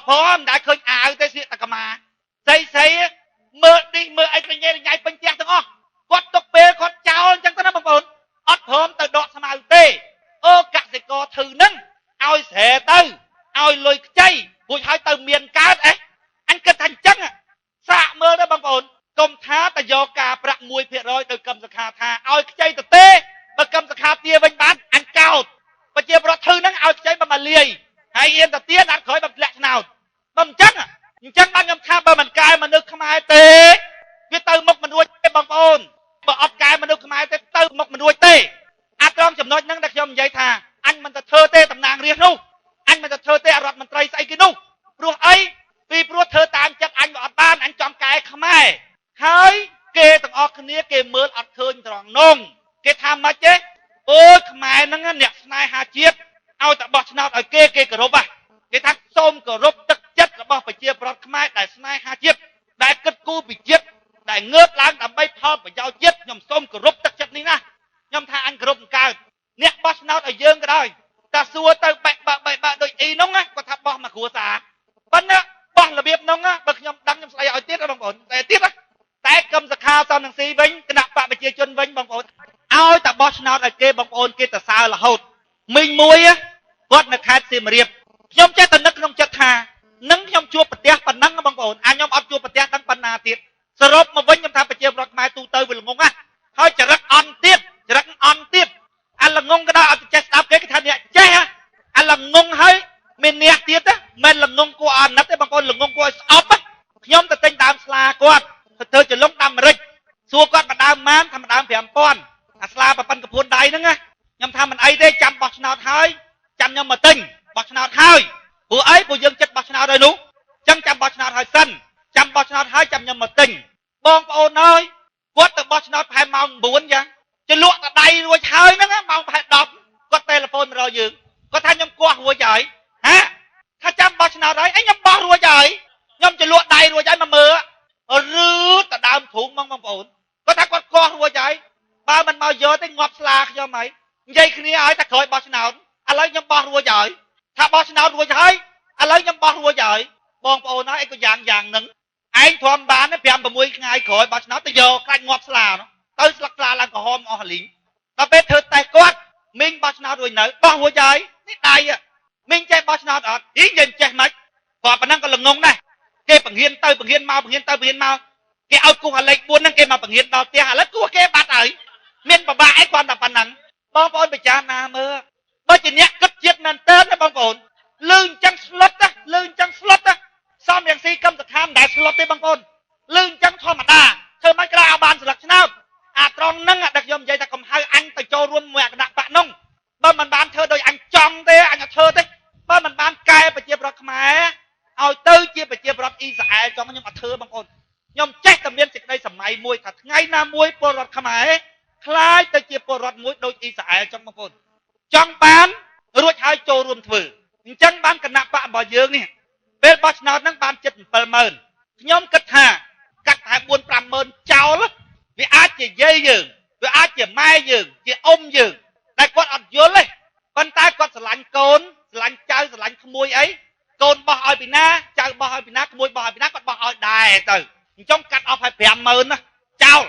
ផងមិនដែលឃើញអាវទេស្លៀកតែកម្មាស្អីស្អីមើលនេះមើលអីក្រញ៉េរញ៉ៃពេញផ្ទះទាំងអស់គាត់ទុកពេលគាត់ចោលអញ្ចឹងទៅណាបងប្អូនអត់ព្រមទៅដកស្មៅទេអូកសិករធឺនឹងឲ្យស្រែទៅឲ្យលុយខ្ចីរួចហើយទៅមានកើតអេអញគិតថាអញ្ចឹងសាកមើលទៅបងប្អូនកុំថាតែយកការប្រាក់1%ដោយកម្មសខាថាឲ្យខ្ចីទៅទេបើកម្មសខាទាវិញបានអញកោតប្រជាប្រដ្ឋធឺនឹងឲ្យខ្ចីបើមកលាយហើយរៀនទៅទៀតអត់ក្រោយបើធ្លាក់ឆ្នោតបើអញ្ចឹងអញ្ចឹងបានខ្ញុំថាបើមិនកែមនុស្សខ្មែរទេវាទៅមុខមិនរួចទេបងប្អូនបើអត់កែមនុស្សខ្មែរទេទៅមុខមិនរួចទេអាត្រង់ចំណុចហ្នឹងដែលខ្ញុំនិយាយថាអញមិនទៅធ្វើទេតំណាងរាស្ត្រនោះអញមិនទៅធ្វើទេរដ្ឋមន្ត្រីស្អីគេនោះព្រោះអីពីព្រោះធ្វើតាមចិត្តអញវាអត់បានអញចង់កែខ្មែរហើយគេទាំងអស់គ្នាគេមើលអត់ឃើញត្រង់នោះគេថាម៉េចទេអូយខ្មែរហ្នឹងអ្នកស្នេហាជាតិឲ្យតែបោះឆ្នោតឲ្យគេគេគោរពហ៎គេថាសូមគោរពទឹកចិត្តរបស់ប្រជាប្រដ្ឋខ្មែរដែលស្នេហាជាតិដែលគិតគូរពីជាតិដែលងើបឡើងដើម្បីផលប្រយោជន៍ជាតិខ្ញុំសូមគោរពទឹកចិត្តនេះណាខ្ញុំថាអញគោរពកើតអ្នកបោះឆ្នោតឲ្យយើងក៏ដោយតែសួរទៅបែកបាក់បែកបាក់ដូចអ៊ីនោះណាគាត់ថាបោះមកគ្រួសារប៉ុន្តែបោះរបៀបនោះណាបើខ្ញុំដឹងខ្ញុំស្ដីឲ្យទៀតបងប្អូនតែទៀតណាតែកម្មសខាសំនឹងស៊ីវិញគណៈបកប្រជាជនវិញបងប្អូនឲ្យតែបោះឆ្នោតឲ្យគេបងប្អូនគេទៅសើរហូតមីងមួយគាត់នៅខេត្តសៀមរាបខ្ញុំចេះតែនឹកក្នុងចិត្តថានឹងខ្ញុំជួបប្រទះប៉ុណ្ណឹង មានអ្នកទៀតណាមិនល្ងងគួរអាណិតទេបងប្អូនល្ងងគួរឲ្យស្អប់ណាខ្ញុំទៅទិញដើមស្លាគាត់ទៅធ្វើចលងដាំម្រេចសួរគាត់ម្ដើមម៉ានថាម្ដើម5000អាស្លាប្រប៉ិនកពួនដៃហ្នឹងណាខ្ញុំថាមិនអីទេចាំបោះឆ្នោតហើយចាំខ្ញុំមកទិញបោះឆ្នោតហើយព្រោះអីព្រោះយើងចិត្តបោះឆ្នោតហើយនោះចឹងចាំបោះឆ្នោតហើយសិនចាំបោះឆ្នោតហើយចាំខ្ញុំមកទិញបងប្អូនអើយគាត់ទៅបោះឆ្នោតប្រហែលម៉ោង9ចឹងចលក់តដៃរួចហើយហ្នឹងណាម៉ោងប្រហែល10គាត់ទូរស័ព្ទមករកយើងគាត់ថាខ្ញុំគាស់រួចហើយហាថាចាំបោះឆ្នោតហើយអីខ្ញុំបោះរួចហើយខ្ញុំចលក់ដៃរួចហើយមកមើលឬតដើមធុងហ្មងបងប្អូនគាត់ថាគាត់គាស់រួចហើយបើមិនមកយកទេងាប់ស្លាខ្ញុំហើយនិយាយគ្នាឲ្យតែក្រោយបោះឆ្នោតឥឡូវខ្ញុំបោះរួចហើយថាបោះឆ្នោតរួចហើយឥឡូវខ្ញុំបោះរួចហើយបងប្អូនហើយអីក៏យ៉ាងយ៉ាងហ្នឹងឯងធំបាន5 6ថ្ងៃក្រោយបោះឆ្នោតទៅយកខ្លាច់ងាប់ស្លានោះទៅស្លឹកស្លាឡើងក្រហមអស់លីងដល់ពេលធ្វើតេស្តគាត់មីងបោះឆ្នោតរួចនៅបោះរួចហើយនេះដៃមីងចេះបោះឆ្នោតអត់អីនិយាយចេះមិនគាត់ប៉ុណ្ណឹងក៏ល្ងងដែរគេបង្រៀនទៅបង្រៀនមកបង្រៀនទៅបង្រៀនមកគេឲ្យគោះអាលេខ4ហ្នឹងគេមកបង្រៀនដល់ផ្ទះឥឡូវគោះគេបាត់ហើយមានប្របាក់អីគាត់តែប៉ុណ្ណឹងបងប្អូនពិចារណាមើលបើជាអ្នកគិតជាតិមែនតើណាបងប្អូនលឺអញ្ចឹងស្លុតណាលឺអញ្ចឹងស្លុតណាសំរងស៊ីកឹមសុខាមិនដែលស្លុតទេបងប្អូនលឺអញ្ចឹងធម្មតាធ្វើមិនក្រៅឲ្យបានស្លឹកឆ្នោតអាត្រង់ហ្នឹងដែលខ្ញុំនិយាយថាកំហៅអញទៅចូលរួមមួយគណៈបកនោះបើមិនបានធ្វើដោយអញចង់ទេអញអត់ធ្វើទេបើមិនបានកែប្រជាប្រដ្ឋខ្មែរឲ្យទៅជាប្រជាប្រដ្ឋអ៊ីស្រាអែលចង់ខ្ញុំអត់ធ្វើបងប្អូនខ្ញុំចេះតែមានសេចក្តីសម័យមួយថាថ្ងៃណាមួយពលរដ្ឋខ្មែរคล้ายទៅជាពលរដ្ឋមួយដូចអ៊ីស្រាអែលចង់បងប្អូនចង់បានរួចហើយចូលរួមធ្វើអញ្ចឹងបានគណៈបករបស់យើងនេះពេលបោះឆ្នោតហ្នឹងបានជិត70000ខ្ញុំគិតថាកាត់តែ4 50000ចោលវាអាចជាយាយយើងវាអាចជាម៉ែយើងជាអ៊ំយើងតែគាត់អត់យល់ទេប៉ុន្តែគាត់ស្រឡាញ់កូនស្រឡាញ់ចៅស្រឡាញ់ក្មួយអីកូនបោះឲ្យពីណាចៅបោះឲ្យពីណាក្មួយបោះឲ្យពីណាគាត់បោះឲ្យដែរទៅអញ្ចឹងកាត់អស់ឲ្យ50000ណាចោល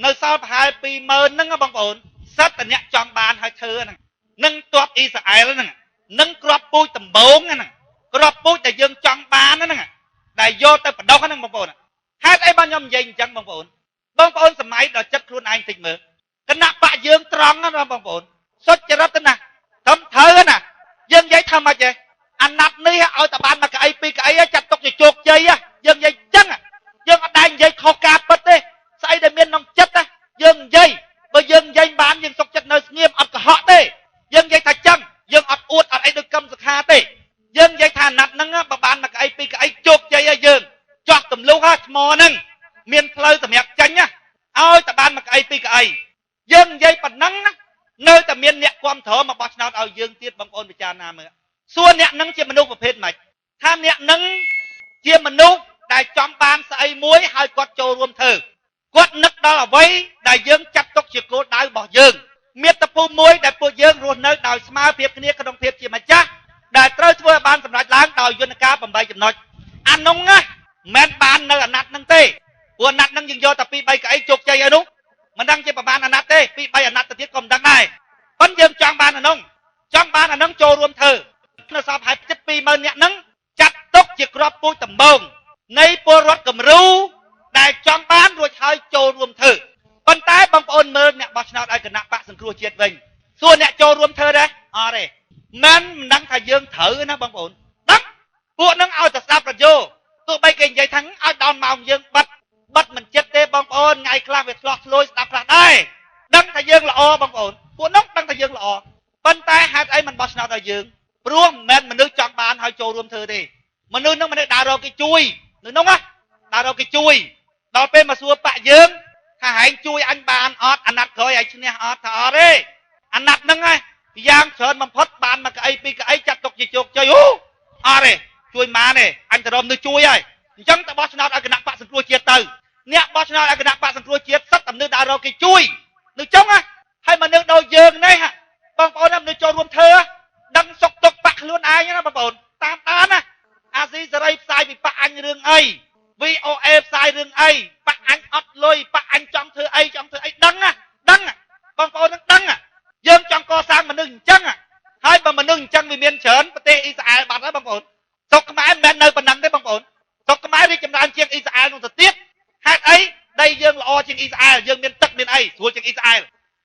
នៅសល់ប្រហែល20000ហ្នឹងបងប្អូនសិតតែអ្នកចង់បានឲ្យធ្វើហ្នឹងនឹងទ័ពអ៊ីស្រាអែលហ្នឹងនឹងក្របពូជដំបងហ្នឹងក្របពូជដែលយើងចង់បានហ្នឹងដែលយកទៅបដោះហ្នឹងបងប្អូនហេតុអីបានខ្ញុំនិយាយអញ្ចឹងបងប្អូនបងប្អូនសម័យដល់ចិត្តខ្លួនឯងតិចមើលគណៈបកយើងត្រង់ណាបងប្អូនសុចរិតណាត្រឹមត្រូវណាយើងនិយាយថាម៉េចទេអាណត្តិនេះឲ្យតែបានមួយកៅអីពីរកៅអីចាត់ទុកជាជោគជ័យយើងនិយាយអញ្ចឹងយើងអត់ដែលនិយាយខុសការពិតទេស្អីដែលមានក្នុងចិត្តណាយើងនិយាយបើយើងនិយាយបានយើងសុខចិត្តនៅស្ងៀមអត់កុហកទេយើងនិយាយថាចឹងយើងអត់អួតអត់អីដូចកឹមសុខាទេយើងនិយាយថាអាណត្តិហ្នឹងបើបានមួយកៅអីពីរកៅអីជោគជ័យឲ្យយើងចោះទម្លុះថ្មហ្នឹងមានផ្លូវសម្រាប់ចាញ់ណាឲ្យតែបានមួយកៅអីពីរកៅអីយើងនិយាយប៉ុណ្ណឹងណានៅតែមានអ្នកគ្រប់គ្រងមកបោះឆ្នោតឲ្យយើងទៀតបងប្អូនពិចារណាមើលសួរអ្នកនឹងជាមនុស្សប្រភេទម៉េចថាអ្នកនឹងជាមនុស្សដែលចង់បានស្អីមួយហើយគាត់ចូលរួមធ្វើគាត់នឹកដល់អ្វីដែលយើងចាត់ទុកជាគោលដៅរបស់យើងមាតុភូមិមួយដែលពួកយើងរស់នៅដោយស្មើភាពគ្នាក្នុងភាពជាម្ចាស់ដែលត្រូវធ្វើឲ្យបានសម្រេចឡើងដោយយន្តការ8ចំណុចអានោះណាមិនបាននៅអាណត្តិហ្នឹងទេព្រោះអាណត្តិហ្នឹងយើងយកតែ2 3កៅអីជោគជ័យហើយនោះមិនដឹងជាប្រហែលអាណត្តិទេ2 3អាណត្តិទៅទៀតក៏មិនដឹងដែរប៉ុន្តែយើងចង់បានអានោះចង់បានអានោះចូលរួមធ្វើនៅសល់ប្រហែលជិត20000នាក់ហ្នឹងចាត់ទុកជាក្របពូជដំបងនៃពលរដ្ឋគំរូដែលចង់បានរួចហើយចូលរួមធ្វើប៉ុន្តែបងប្អូនមើលអ្នកបោះឆ្នោតឲ្យគណៈបកសង្គ្រោះជាតិវិញសួរអ្នកចូលរួមធ្វើដែរអត់ទេមិនដឹងថាយើងត្រូវណាបងប្អូនដឹងពួកនឹងឲ្យតែស្ដាប់ប្រយោទោះបីគេនិយាយថាឲ្យដល់ម៉ោងយើងបិទបិទមិនចិត្តទេបងប្អូនថ្ងៃខ្លះវាឆ្លោះឆ្លួយស្ដាប់ខ្លះដែរដឹងថាយើងល្អបងប្អូនពួកនោះដឹងថាយើងល្អប៉ុន្តែហេតុអីមិនបោះឆ្នោតឲ្យយើងព្រោះមិនមែនមនុស្សចង់បានឲ្យចូលរួមធ្វើទេមនុស្សនឹងមនុស្សដើររកគេជួយនៅនោះណាដើររកគេជួយដល់ពេលមកសួរបាក់យើងថាហែងជួយអញបានអត់អាណត្តិក្រោយឲ្យឈ្នះអត់ថាអត់ទេអាណត្តិហ្នឹងឯងយ៉ាងច្រើនបំផុតបានមកកៅអីពីរកៅអីចាត់ទុកជាជោគជ័យអូអត់ទេជួយម៉ានទេអញទៅរមនឹងជួយហើយអញ្ចឹងទៅបោះឆ្នោតឲ្យគណៈបកសង្គ្រោះជាតិទៅអ្នកបោះឆ្នោតឲ្យគណៈបកសង្គ្រោះជាតិសិតតែមនុស្សដើររកគេជួយនៅចុងណាហើយមនុស្សដូចយើងនេះបងប្អូនណាមនុស្សចូលរួមធ្វើដឹងសុកទុកបាក់ខ្លួនឯងណាបងប្អូនតាមដានណាអាស៊ីសេរីផ្សាយពីបាក់អញរឿងអី VOA ផ្សាយរឿងអីបាក់អញអត់លុយបាក់អញចង់ធ្វើអីចង់ធ្វើអីដឹងណាដឹងបងប្អូននឹងដឹងយើងចង់កសាងមនុស្សអញ្ចឹងហើយបើមនុស្សអញ្ចឹងវាមានច្រើនប្រទេសអ៊ីស្រាអែលបាត់ហើយបងប្អូនស្រុកខ្មែរមិនមែននៅប៉ុណ្ណឹងទេបងប្អូនស្រុកខ្មែររីកចម្រើនជាងអ៊ីស្រាអែលនោះទៅទៀតហេតុអីដីយើងល្អជាងអ៊ីស្រាអែលយើងមានទឹកមានអីស្រួលជាងអ៊ីស្រាអែល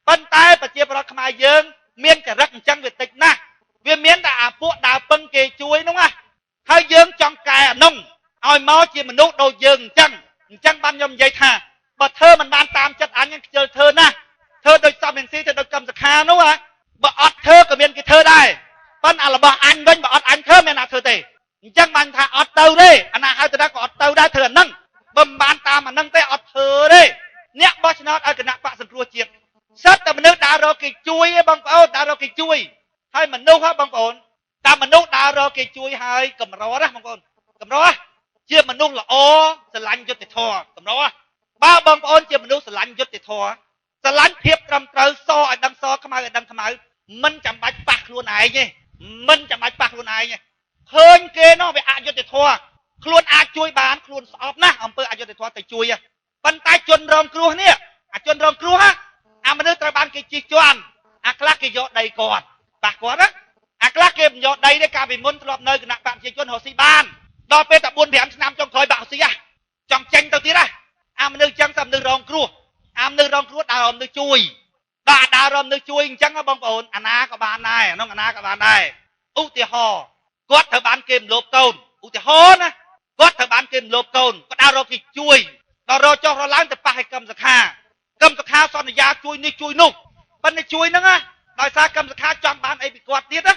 ប៉ុន្តែប្រជាពលរដ្ឋខ្មែរយើងមានចរិតអញ្ចឹងវាតិចណាស់វាមានតែអាពួកដើរពឹងគេជួយនោះណា ជាមនុស្សដូចយើងអញ្ចឹងអញ្ចឹងបានខ្ញុំនិយាយថាបើធ្វើមិនបានតាមចិត្តអញខ្ជិលធ្វើណាស់ធ្វើដូចសំរងស៊ីធ្វើដូចកម្មសខានោះហ่ะបើអត់ធ្វើក៏មានគេធ្វើដែរប៉ុន្តែអារបស់អញវិញបើអត់អញធ្វើមានណាធ្វើទេអញ្ចឹងបានថាអត់ទៅទេអាណាហៅទៅដល់ក៏អត់ទៅដែរធ្វើអាហ្នឹងបើមិនបានតាមអាហ្នឹងទេអត់ធ្វើទេអ្នកបោះឆ្នោតឲ្យគណៈបកសង្គ្រោះជាតិសិតតែមនុស្សដើររកគេជួយឯងបងប្អូនដើររកគេជួយហើយមនុស្សហ៎បងប្អូនតាមមនុស្សដើររកគេជួយហើយកម្រណាបងប្អូនកម្រជាមនុស្សល្អស្រឡាញ់យុត្តិធម៌កម្របើបងប្អូនជាមនុស្សស្រឡាញ់យុត្តិធម៌ស្រឡាញ់ភាពត្រឹមត្រូវសឲ្យដឹងសខ្មៅឲ្យដឹងខ្មៅមិនចាំបាច់ប៉ះខ្លួនឯងទេមិនចាំបាច់ប៉ះខ្លួនឯងទេឃើញគេនោះវាអយុត្តិធម៌ខ្លួនអាចជួយបានខ្លួនស្អប់ណាស់អំពើអយុត្តិធម៌ទៅជួយប៉ុន្តែជនរងគ្រោះនេះអាជនរងគ្រោះអាមនុស្សត្រូវបានគេជិះជាន់អាខ្លះគេយកដីគាត់ប៉ះគាត់ណាអាខ្លះគេមិនយកដីទេកាលពីមុនធ្លាប់នៅគណៈបកប្រជាជនរកស៊ីបានដល់ពេលតែ4 5ឆ្នាំចុងក្រោយបាក់ស៊ីចង់ចេញទៅទៀតណាអាមនុស្សចឹងតែមនុស្សរងគ្រោះអាមនុស្សរងគ្រោះដើរមនុស្សជួយដល់ដើរមនុស្សជួយអញ្ចឹងបងប្អូនអាណាក៏បានដែរក្នុងអាណាក៏បានដែរឧទាហរណ៍គាត់ត្រូវបានគេមលោបកូនឧទាហរណ៍ណាគាត់ត្រូវបានគេមលោបកូនគាត់ដើររកគេជួយដល់រកចុះរកឡើងទៅប៉ះឲ្យកម្មសខាកម្មសខាសន្យាជួយនេះជួយនោះប៉ុន្តែជួយហ្នឹងណាដោយសារកម្មសខាចង់បានអីពីគាត់ទៀតណា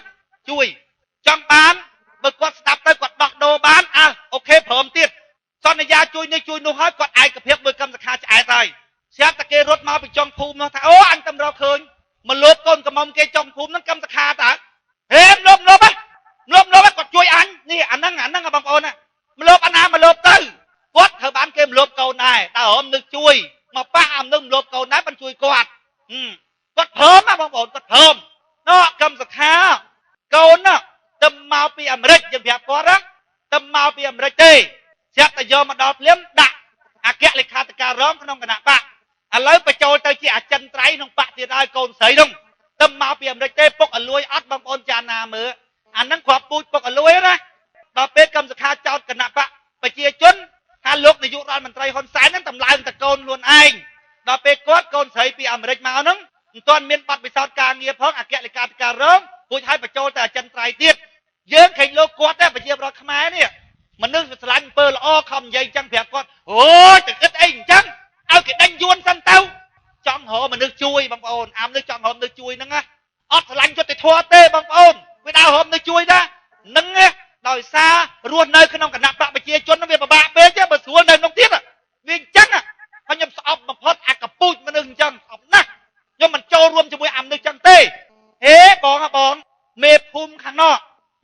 ជួយចង់បានបើគាត់ស្ដាប់ទៅគាត់ដោះដូរបានអើអូខេព្រមទៀតសន្យាជួយនេះជួយនោះហើយគាត់ឯកភាពមួយកម្មសខាឆ្អែតហើយស្រាប់តែគេរត់មកពីចុងភូមិនោះថាអូអញតែរកឃើញមកលោបកូនកំមុំគេចុងភូមិហ្នឹងកម្មសខាតើហេមលោបលោបហ៎លោបលោបគាត់ជួយអញនេះអាហ្នឹងអាហ្នឹងបងប្អូនណាមលោបអាណាមកលោបទៅគាត់ត្រូវបានគេមលោបកូនដែរតើរមនឹកជួយមកប៉ះអានឹងមលោបកូនដែរបានជួយគាត់គាត់ព្រមណាបងប្អូនគាត់ព្រមណោះកម្មសខាកូនណាទៅមកពីអាមេរិកយើងប្រាប់គាត់ណាទៅមកពីអាមេរិកទេស្រាប់តែយកមកដល់ភ្លាមដាក់អគ្គលេខាធិការរងក្នុងគណៈបកឥឡូវបញ្ចូលទៅជាអចិន្ត្រៃយ៍ក្នុងបកទៀតហើយកូនស្រីនោះទៅមកពីអាមេរិកទេពុកអលួយអត់បងប្អូនចាណាមើលអាហ្នឹងគ្រាប់ពូជពុកអលួយណាដល់ពេលកម្មសខាចោតគណៈបកប្រជាជនថាលោកនាយករដ្ឋមន្ត្រីហ៊ុនសែនហ្នឹងតម្លើងតកូនខ្លួនឯងដល់ពេលគាត់កូនស្រីពីអាមេរិកមកហ្នឹងមិនទាន់មានបទពិសោធន៍ការងារផងអគ្គលេខាធិការរងរួចឲ្យបញ្ចូលទៅអចិន្ត្រៃយ៍ទៀតយើងឃើញលោកគាត់ទេប្រជាពលរដ្ឋខ្មែរនេះមនុស្សស្រឡាញ់អំពើល្អខំនិយាយអញ្ចឹងប្រាប់គាត់អូយទៅគិតអីអញ្ចឹងឲ្យគេដេញយួនសិនទៅចង់រកមនុស្សជួយបងប្អូនអាមនុស្សចង់រកមនុស្សជួយហ្នឹងណាអត់ស្រឡាញ់យុត្តិធម៌ទេបងប្អូនវាដើររកមនុស្សជួយណានឹងដោយសាររស់នៅក្នុងគណៈបកប្រជាជនវាពិបាកពេកបើស្រួលនៅក្នុងទៀតវាអញ្ចឹងហើយខ្ញុំស្អប់បំផុតអាកពូជមនុស្សអញ្ចឹងស្អប់ណាស់ខ្ញុំមិនចូលរួមជាមួយអាមនុស្សអញ្ចឹងទេហេបងបងមេភូមិខាងនោះ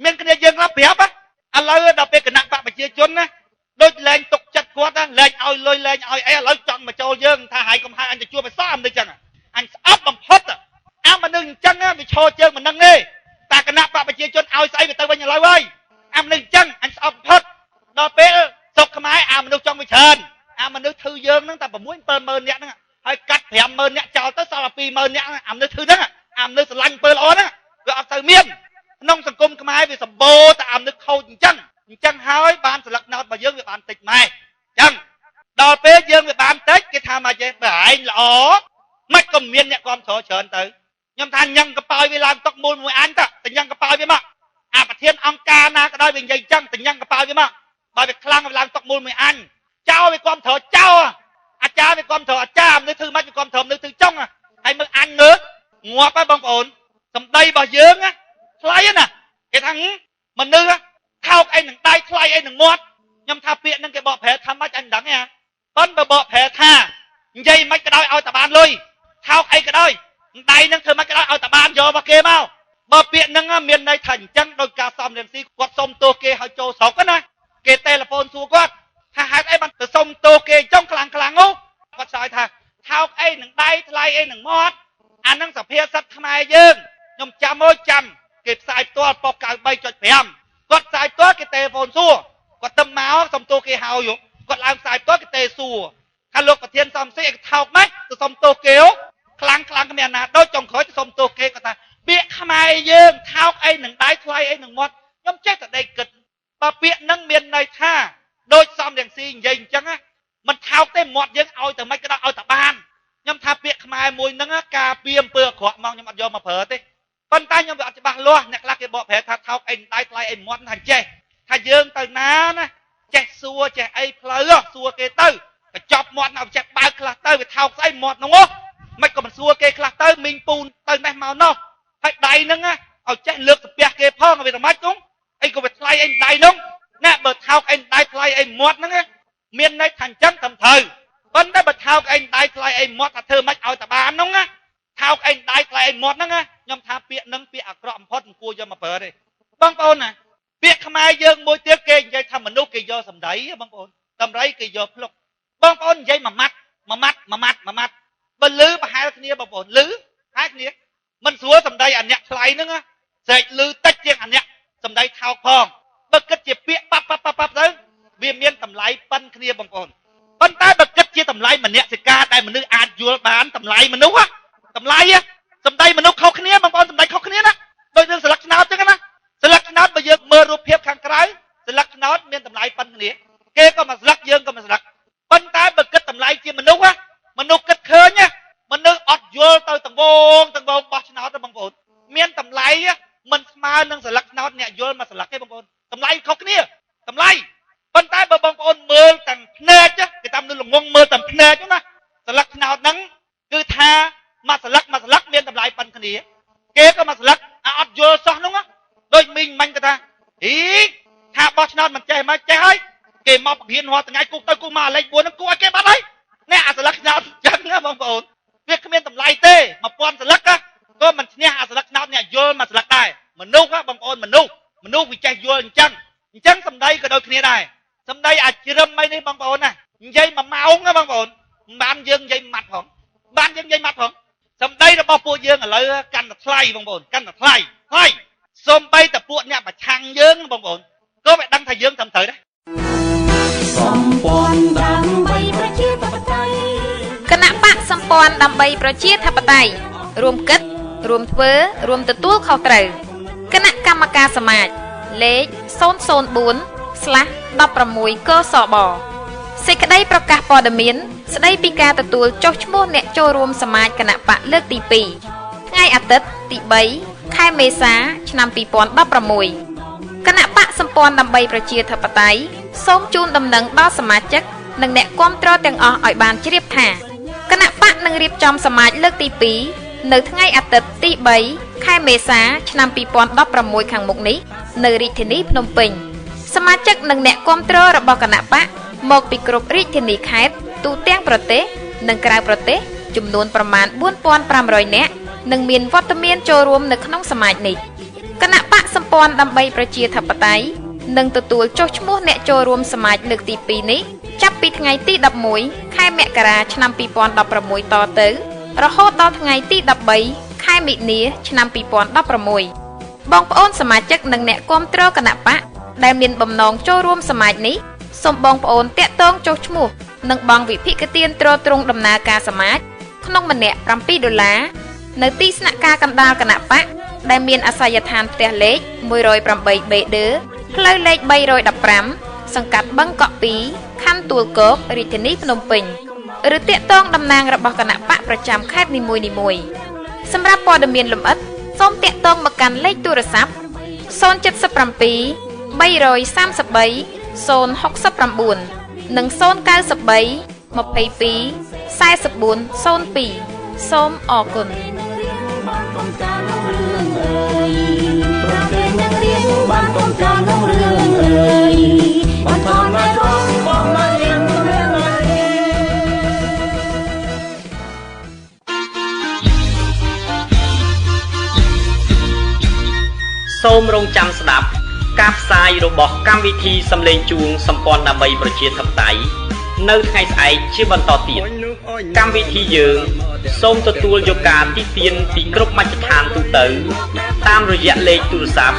មានគ្នាយើងខ្លះប្រាប់ឥឡូវដល់ពេលគណៈបកប្រជាជនណាដូចលែងទុកចិត្តគាត់ណាលែងឲ្យលុយលែងឲ្យអីឥឡូវចង់មកចូលយើងថាហើយកុំហៅអញទៅជួបឲ្យសោះអាមនុស្សអញ្ចឹងអញស្អប់បំផុតអាមនុស្សអញ្ចឹងវាឈរជើងមិននឹងទេតែគណៈបកប្រជាជនឲ្យស្អីវាទៅវិញឥឡូវហើយអាមនុស្សអញ្ចឹងអញស្អប់បំផុតដល់ពេលស្រុកខ្មែរអាមនុស្សចង់វាច្រើនអាមនុស្សធ្វើយើងហ្នឹងតែ6 70000នាក់ហ្នឹងហើយកាត់50000នាក់ចោលទៅសល់តែ20000នាក់អាមនុស្សធ្វើហ្នឹងអាមនុស្សស្រឡាញ់អំពើល្អហ្នឹងវាអត់ទៅមានក្នុងសង្គមខ្មែរវាសម្បូរតែអាមនុស្សខូចអញ្ចឹងអញ្ចឹងហើយបានស្លឹកណោតរបស់យើងវាបានតិចម៉ែអញ្ចឹងដល់ពេលយើងវាបានតិចគេថាមកចេះបើឯងល្អមិនក៏មានអ្នកគ្រប់គ្រងច្រើនទៅខ្ញុំថាញ៉ាំកប៉ោយវាឡើងតុកមូលមួយអញទៅតែញ៉ាំកប៉ោយវាមកអាប្រធានអង្គការណាក៏ដោយវានិយាយអញ្ចឹងតែញ៉ាំកប៉ោយវាមកបើវាខ្លាំងវាឡើងតុកមូលមួយអញចោលវាគ្រប់គ្រងចោលអាចារ្យវាគ្រប់គ្រងអាចារ្យមនុស្សធ្វើម៉េចវាគ្រប់គ្រងមនុស្សធ្វើចុងហើយមើលអញមើលងាប់ហើយបងប្អូនសម្ដីរបស់យើងណាថ្លៃណាគេថាមនុស្សថោកអីនឹងដៃថ្លៃអីនឹងមាត់ខ្ញុំថាពាក្យហ្នឹងគេបកប្រែថាម៉េចអញមិនដឹងទេប៉ុន្តែបើបកប្រែថានិយាយមិនក៏ដោយឲ្យតែបានលុយថោកអីក៏ដោយដៃហ្នឹងធ្វើម៉េចក៏ដោយឲ្យតែបានយកមកគេមកបើពាក្យហ្នឹងមានន័យថាអញ្ចឹងដោយការសំរងស៊ីគាត់សុំទោសគេឲ្យចូលស្រុកណាគេតេឡេហ្វូនសួរគាត់ថាហេតុអីបានទៅសុំទោសគេចុងខ្លាំងខ្លាំងនោះគាត់ឆ្លើយថាថោកអីនឹងដៃថ្លៃអីនឹងមាត់អាហ្នឹងសភាសិទ្ធខ្មែរយើងខ្ញុំចាំអើយចាំគេផ្សាយផ្ទាល់ប៉ុស្តិ៍93.5គាត់ផ្សាយផ្ទាល់គេតេឡេហ្វូនសួរគាត់ទៅមកសុំទោសគេហើយគាត់ឡើងផ្សាយផ្ទាល់គេតេសួរថាលោកប្រធានសំស៊ីឯងថោកម៉េចទៅសុំទោសគេខ្លាំងខ្លាំងគ្មានណាដូចចុងក្រោយទៅសុំទោសគេគាត់ថាពាក្យខ្មែរយើងថោកអីនឹងដៃថ្លៃអីនឹងមាត់ខ្ញុំចេះតែដេកគិតបើពាក្យហ្នឹងមានន័យថាដូចសំរងស៊ីនិយាយអញ្ចឹងណាមិនថោកទេមាត់យើងឲ្យតែមិនក៏ដោយឲ្យតែបានខ្ញុំថាពាក្យខ្មែរមួយហ្នឹងការពៀអំពើអាក្រក់មកខ្ញុំអត់យកមកប្រើទេប៉ុន្តែខ្ញុំវាអត់ច្បាស់លាស់អ្នកខ្លះគេបកប្រែថាថោកអីដៃថ្លៃអីមាត់ថាចេះថាយើងទៅណាណា ចេះសួរចេះអីផ្លូវសួរគេទៅកញ្ចប់មាត់នៅចេះបើកខ្លះទៅវាថោកស្អីមាត់ហ្នឹងមិនក៏មិនសួរគេខ្លះទៅមីងពូនទៅនេះមកនោះហើយដៃហ្នឹងឲ្យចេះលើកសាពះគេផងវាមិនគង់អីក៏វាថ្លៃអីដៃហ្នឹងណាបើថោកអីដៃថ្លៃអីមាត់ហ្នឹងមានន័យថាអញ្ចឹងត្រឹមត្រូវប៉ុន្តែបើថោកអីដៃថ្លៃអីមាត់ថាធ្វើមិនឲ្យតាបានហ្នឹងណាថោកអីដៃថ្លៃអីមាត់ហ្នឹងខ្ញុំថាពាក្យហ្នឹងពាក្យអាក្រក់បំផុតមិនគួរយកមកប្រើទេបងប្អូនណាពាក្យខ្មែរយើងមួយទៀតគេនិយាយថាមនុស្សគេយកសម្ដីបងប្អូនតម្រៃគេយកភ្លុកបងប្អូននិយាយមួយម៉ាត់មួយម៉ាត់មួយម៉ាត់មួយម៉ាត់បើលឺប្រហែលគ្នាបងប្អូនលឺប្រហែលគ្នាមិនស្រួលសម្ដីអាអ្នកថ្លៃហ្នឹងស្រែកលឺតិចជាងអាអ្នកសម្ដីថោកផងបើគិតជាពាក្យប៉ាប់ប៉ាប់ប៉ាប់ប៉ាប់ទៅវាមានតម្លៃប៉ុនគ្នាបងប្អូនប៉ុន្តែបើគិតជាតម្លៃមនសិការដែលមនុស្សអាចយល់បានតម្លៃមនុស្សតម្លៃសម្ដីមនុស្សខុសគ្នាបងប្អូនសម្ដីខុសគ្នាណាដូចរឿងស្លឹកឆ្នោតចឹងណាស្លឹកឆ្នោតបើយើងមើលរូបភាពខាងក្រៅស្លឹកឆ្នោតមានតម្លៃប៉ុនគ្នាគេក៏មកស្លឹកយើងក៏មកស្លឹកប៉ុន្តែបើគិតតម្លៃជាមនុស្សមនុស្សគិតឃើញមនុស្សអត់យល់ទៅទាំងវងទាំងវងបោះឆ្នោតទៅបងប្អូនមានតម្លៃមិនស្មើនឹងស្លឹកឆ្នោតអ្នកយល់មកស្លឹកទេបងប្អូនតម្លៃខុសគ្នាតម្លៃប៉ុន្តែបើបងប្អូនមើលទាំងភ្នែកគេតាមនឹងល្ងងមើលទាំងភ្នែកណាស្លឹកឆ្នោតហ្នឹងគឺថាមួយស្លឹកមួយស្លឹកមានតម្លៃប៉ុនគ្នាគេក៏មួយស្លឹកអត់យល់សោះនោះដូចមីងមិញគេថាអីថាបោះឆ្នោតមិនចេះមកចេះហើយគេមកពរៀនរាល់ថ្ងៃគូទៅគូមកលេខ4ហ្នឹងគូឲ្យគេបាត់ហើយនេះអាស្លឹកឆ្នោតចឹងណាបងប្អូនវាគ្មានតម្លៃទេ1000ស្លឹកក៏មិនឈ្នះអាស្លឹកឆ្នោតអ្នកយល់មួយស្លឹកដែរមនុស្សបងប្អូនមនុស្សមនុស្សវាចេះយល់អញ្ចឹងអញ្ចឹងសម្ដីក៏ដូចគ្នាដែរសម្ដីអាជ្រឹមអីនេះបងប្អូនណានិយាយមួយម៉ោងណាបងប្អូនមិនបានយើងនិយាយម៉ាត់ផងបានយើងនិយាយម៉ាត់ផងសម្ដីរបស់ពួកយើងឥឡូវកាន់តែថ្លៃបងប្អូនកាន់តែថ្លៃថ្លៃសូម្បីតែពួកអ្នកប្រឆាំងយើងបងប្អូនក៏មិនដឹងថាយើងត្រឹមត្រូវដែរសម្ព័ន្ធដើម្បីប្រជាធិបតេយ្យគណៈបកសម្ព័ន្ធដើម្បីប្រជាធិបតេយ្យរួមគិតរួមធ្វើរួមទទួលខុសត្រូវគណៈកម្មការសមាជលេខ004/16កសបសេចក្តីប្រកាសព័ត៌មានស្តីពីការទទួលចុះឈ្មោះអ្នកចូលរួមសមាជគណៈបកលើកទី2ថ្ងៃអាទិត្យទី3ខែមេសាឆ្នាំ2016គណៈបកសម្ព័ន្ធដើម្បីប្រជាធិបតេយ្យសូមជូនដំណឹងដល់សមាជិកនិងអ្នកគាំទ្រទាំងអស់ឲ្យបានជ្រាបថាគណៈបកនឹងរៀបចំសមាជលើកទី2នៅថ្ងៃអាទិត្យទី3ខែមេសាឆ្នាំ2016ខាងមុខនេះនៅរាជធានីភ្នំពេញសមាជិកនិងអ្នកគាំទ្ររបស់គណៈបកមកពីគ្រប់រាជធានីខេត្តទូទាំងប្រទេសនិងក្រៅប្រទេសចំនួនប្រមាណ4500នាក់នឹងមានវត្តមានចូលរួមនៅក្នុងសមាជនេះគណៈបកសម្ព័ន្ធដើម្បីប្រជាធិបតេយ្យនឹងទទួលចុះឈ្មោះអ្នកចូលរួមសមាជលើកទី2នេះចាប់ពីថ្ងៃទី11ខែមករាឆ្នាំ2016តទៅរហូតដល់ថ្ងៃទី13ខែមិនិនាឆ្នាំ2016បងប្អូនសមាជិកនិងអ្នកគាំទ្រគណៈបកដែលមានបំណងចូលរួមសមាជនេះសូមបងប្អូនតាក់ទងចុះឈ្មោះនិងបង់វិភាគទានទ្រទ្រង់ដំណើរការសមាជក្នុងម្នាក់7ដុល្លារនៅទីស្នាក់ការកណ្ដាលគណៈបកដែលមានអាសយដ្ឋានផ្ទះលេខ108 BD ផ្លូវលេខ315សង្កាត់បឹងកក់2ខណ្ឌទួលគោករាជធានីភ្នំពេញឬតាក់ទងតំណាងរបស់គណៈបកប្រចាំខេត្តនីមួយៗសម្រាប់ព័ត៌មានលម្អិតសូមតាក់ទងមកកាន់លេខទូរស័ព្ទ077 333 069និង093 22 4402សូមអរគុណ សូមរងចាំស្ដាប់ការផ្សាយរបស់កម្មវិធីសំឡេងជួងសម្ព័ន្ធដើម្បីប្រជាធិបតេយ្យនៅថ្ងៃស្អែកជាបន្តទៀតកម្មវិធីយើងសូមទទួលយកការទីទានពីគ្រប់មជ្ឈដ្ឋានទូទៅតាមរយៈលេខទូរស័ព្ទ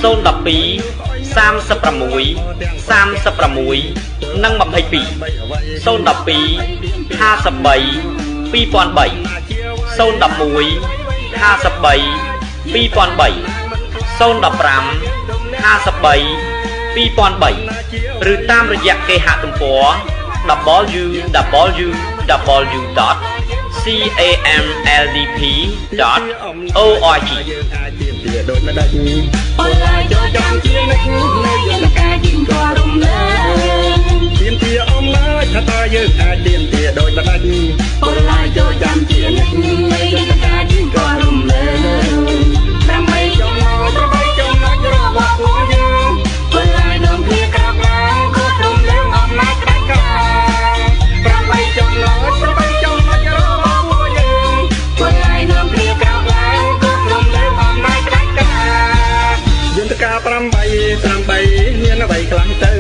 012 36 36និង22 012 53 2003 011 53 2003 015 53 2003ឬតាមរយៈគេហទំព័រ www.camldp.org ដូចម្ដេចអនឡាញចូលចាំជានិច្ចនៅយន្តការយិញក៏រំលែ 8 8មានអ្វីខ្លាំងទៅ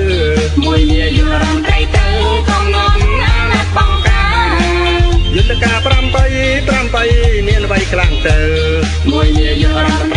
មួយនាយករដ្ឋមន្ត្រីទៅកុំនាំអាណត្តិបង្ការ យន្តការ8 8មានអ្វីខ្លាំងទៅ មួយនាយករដ្ឋមន្ត្រី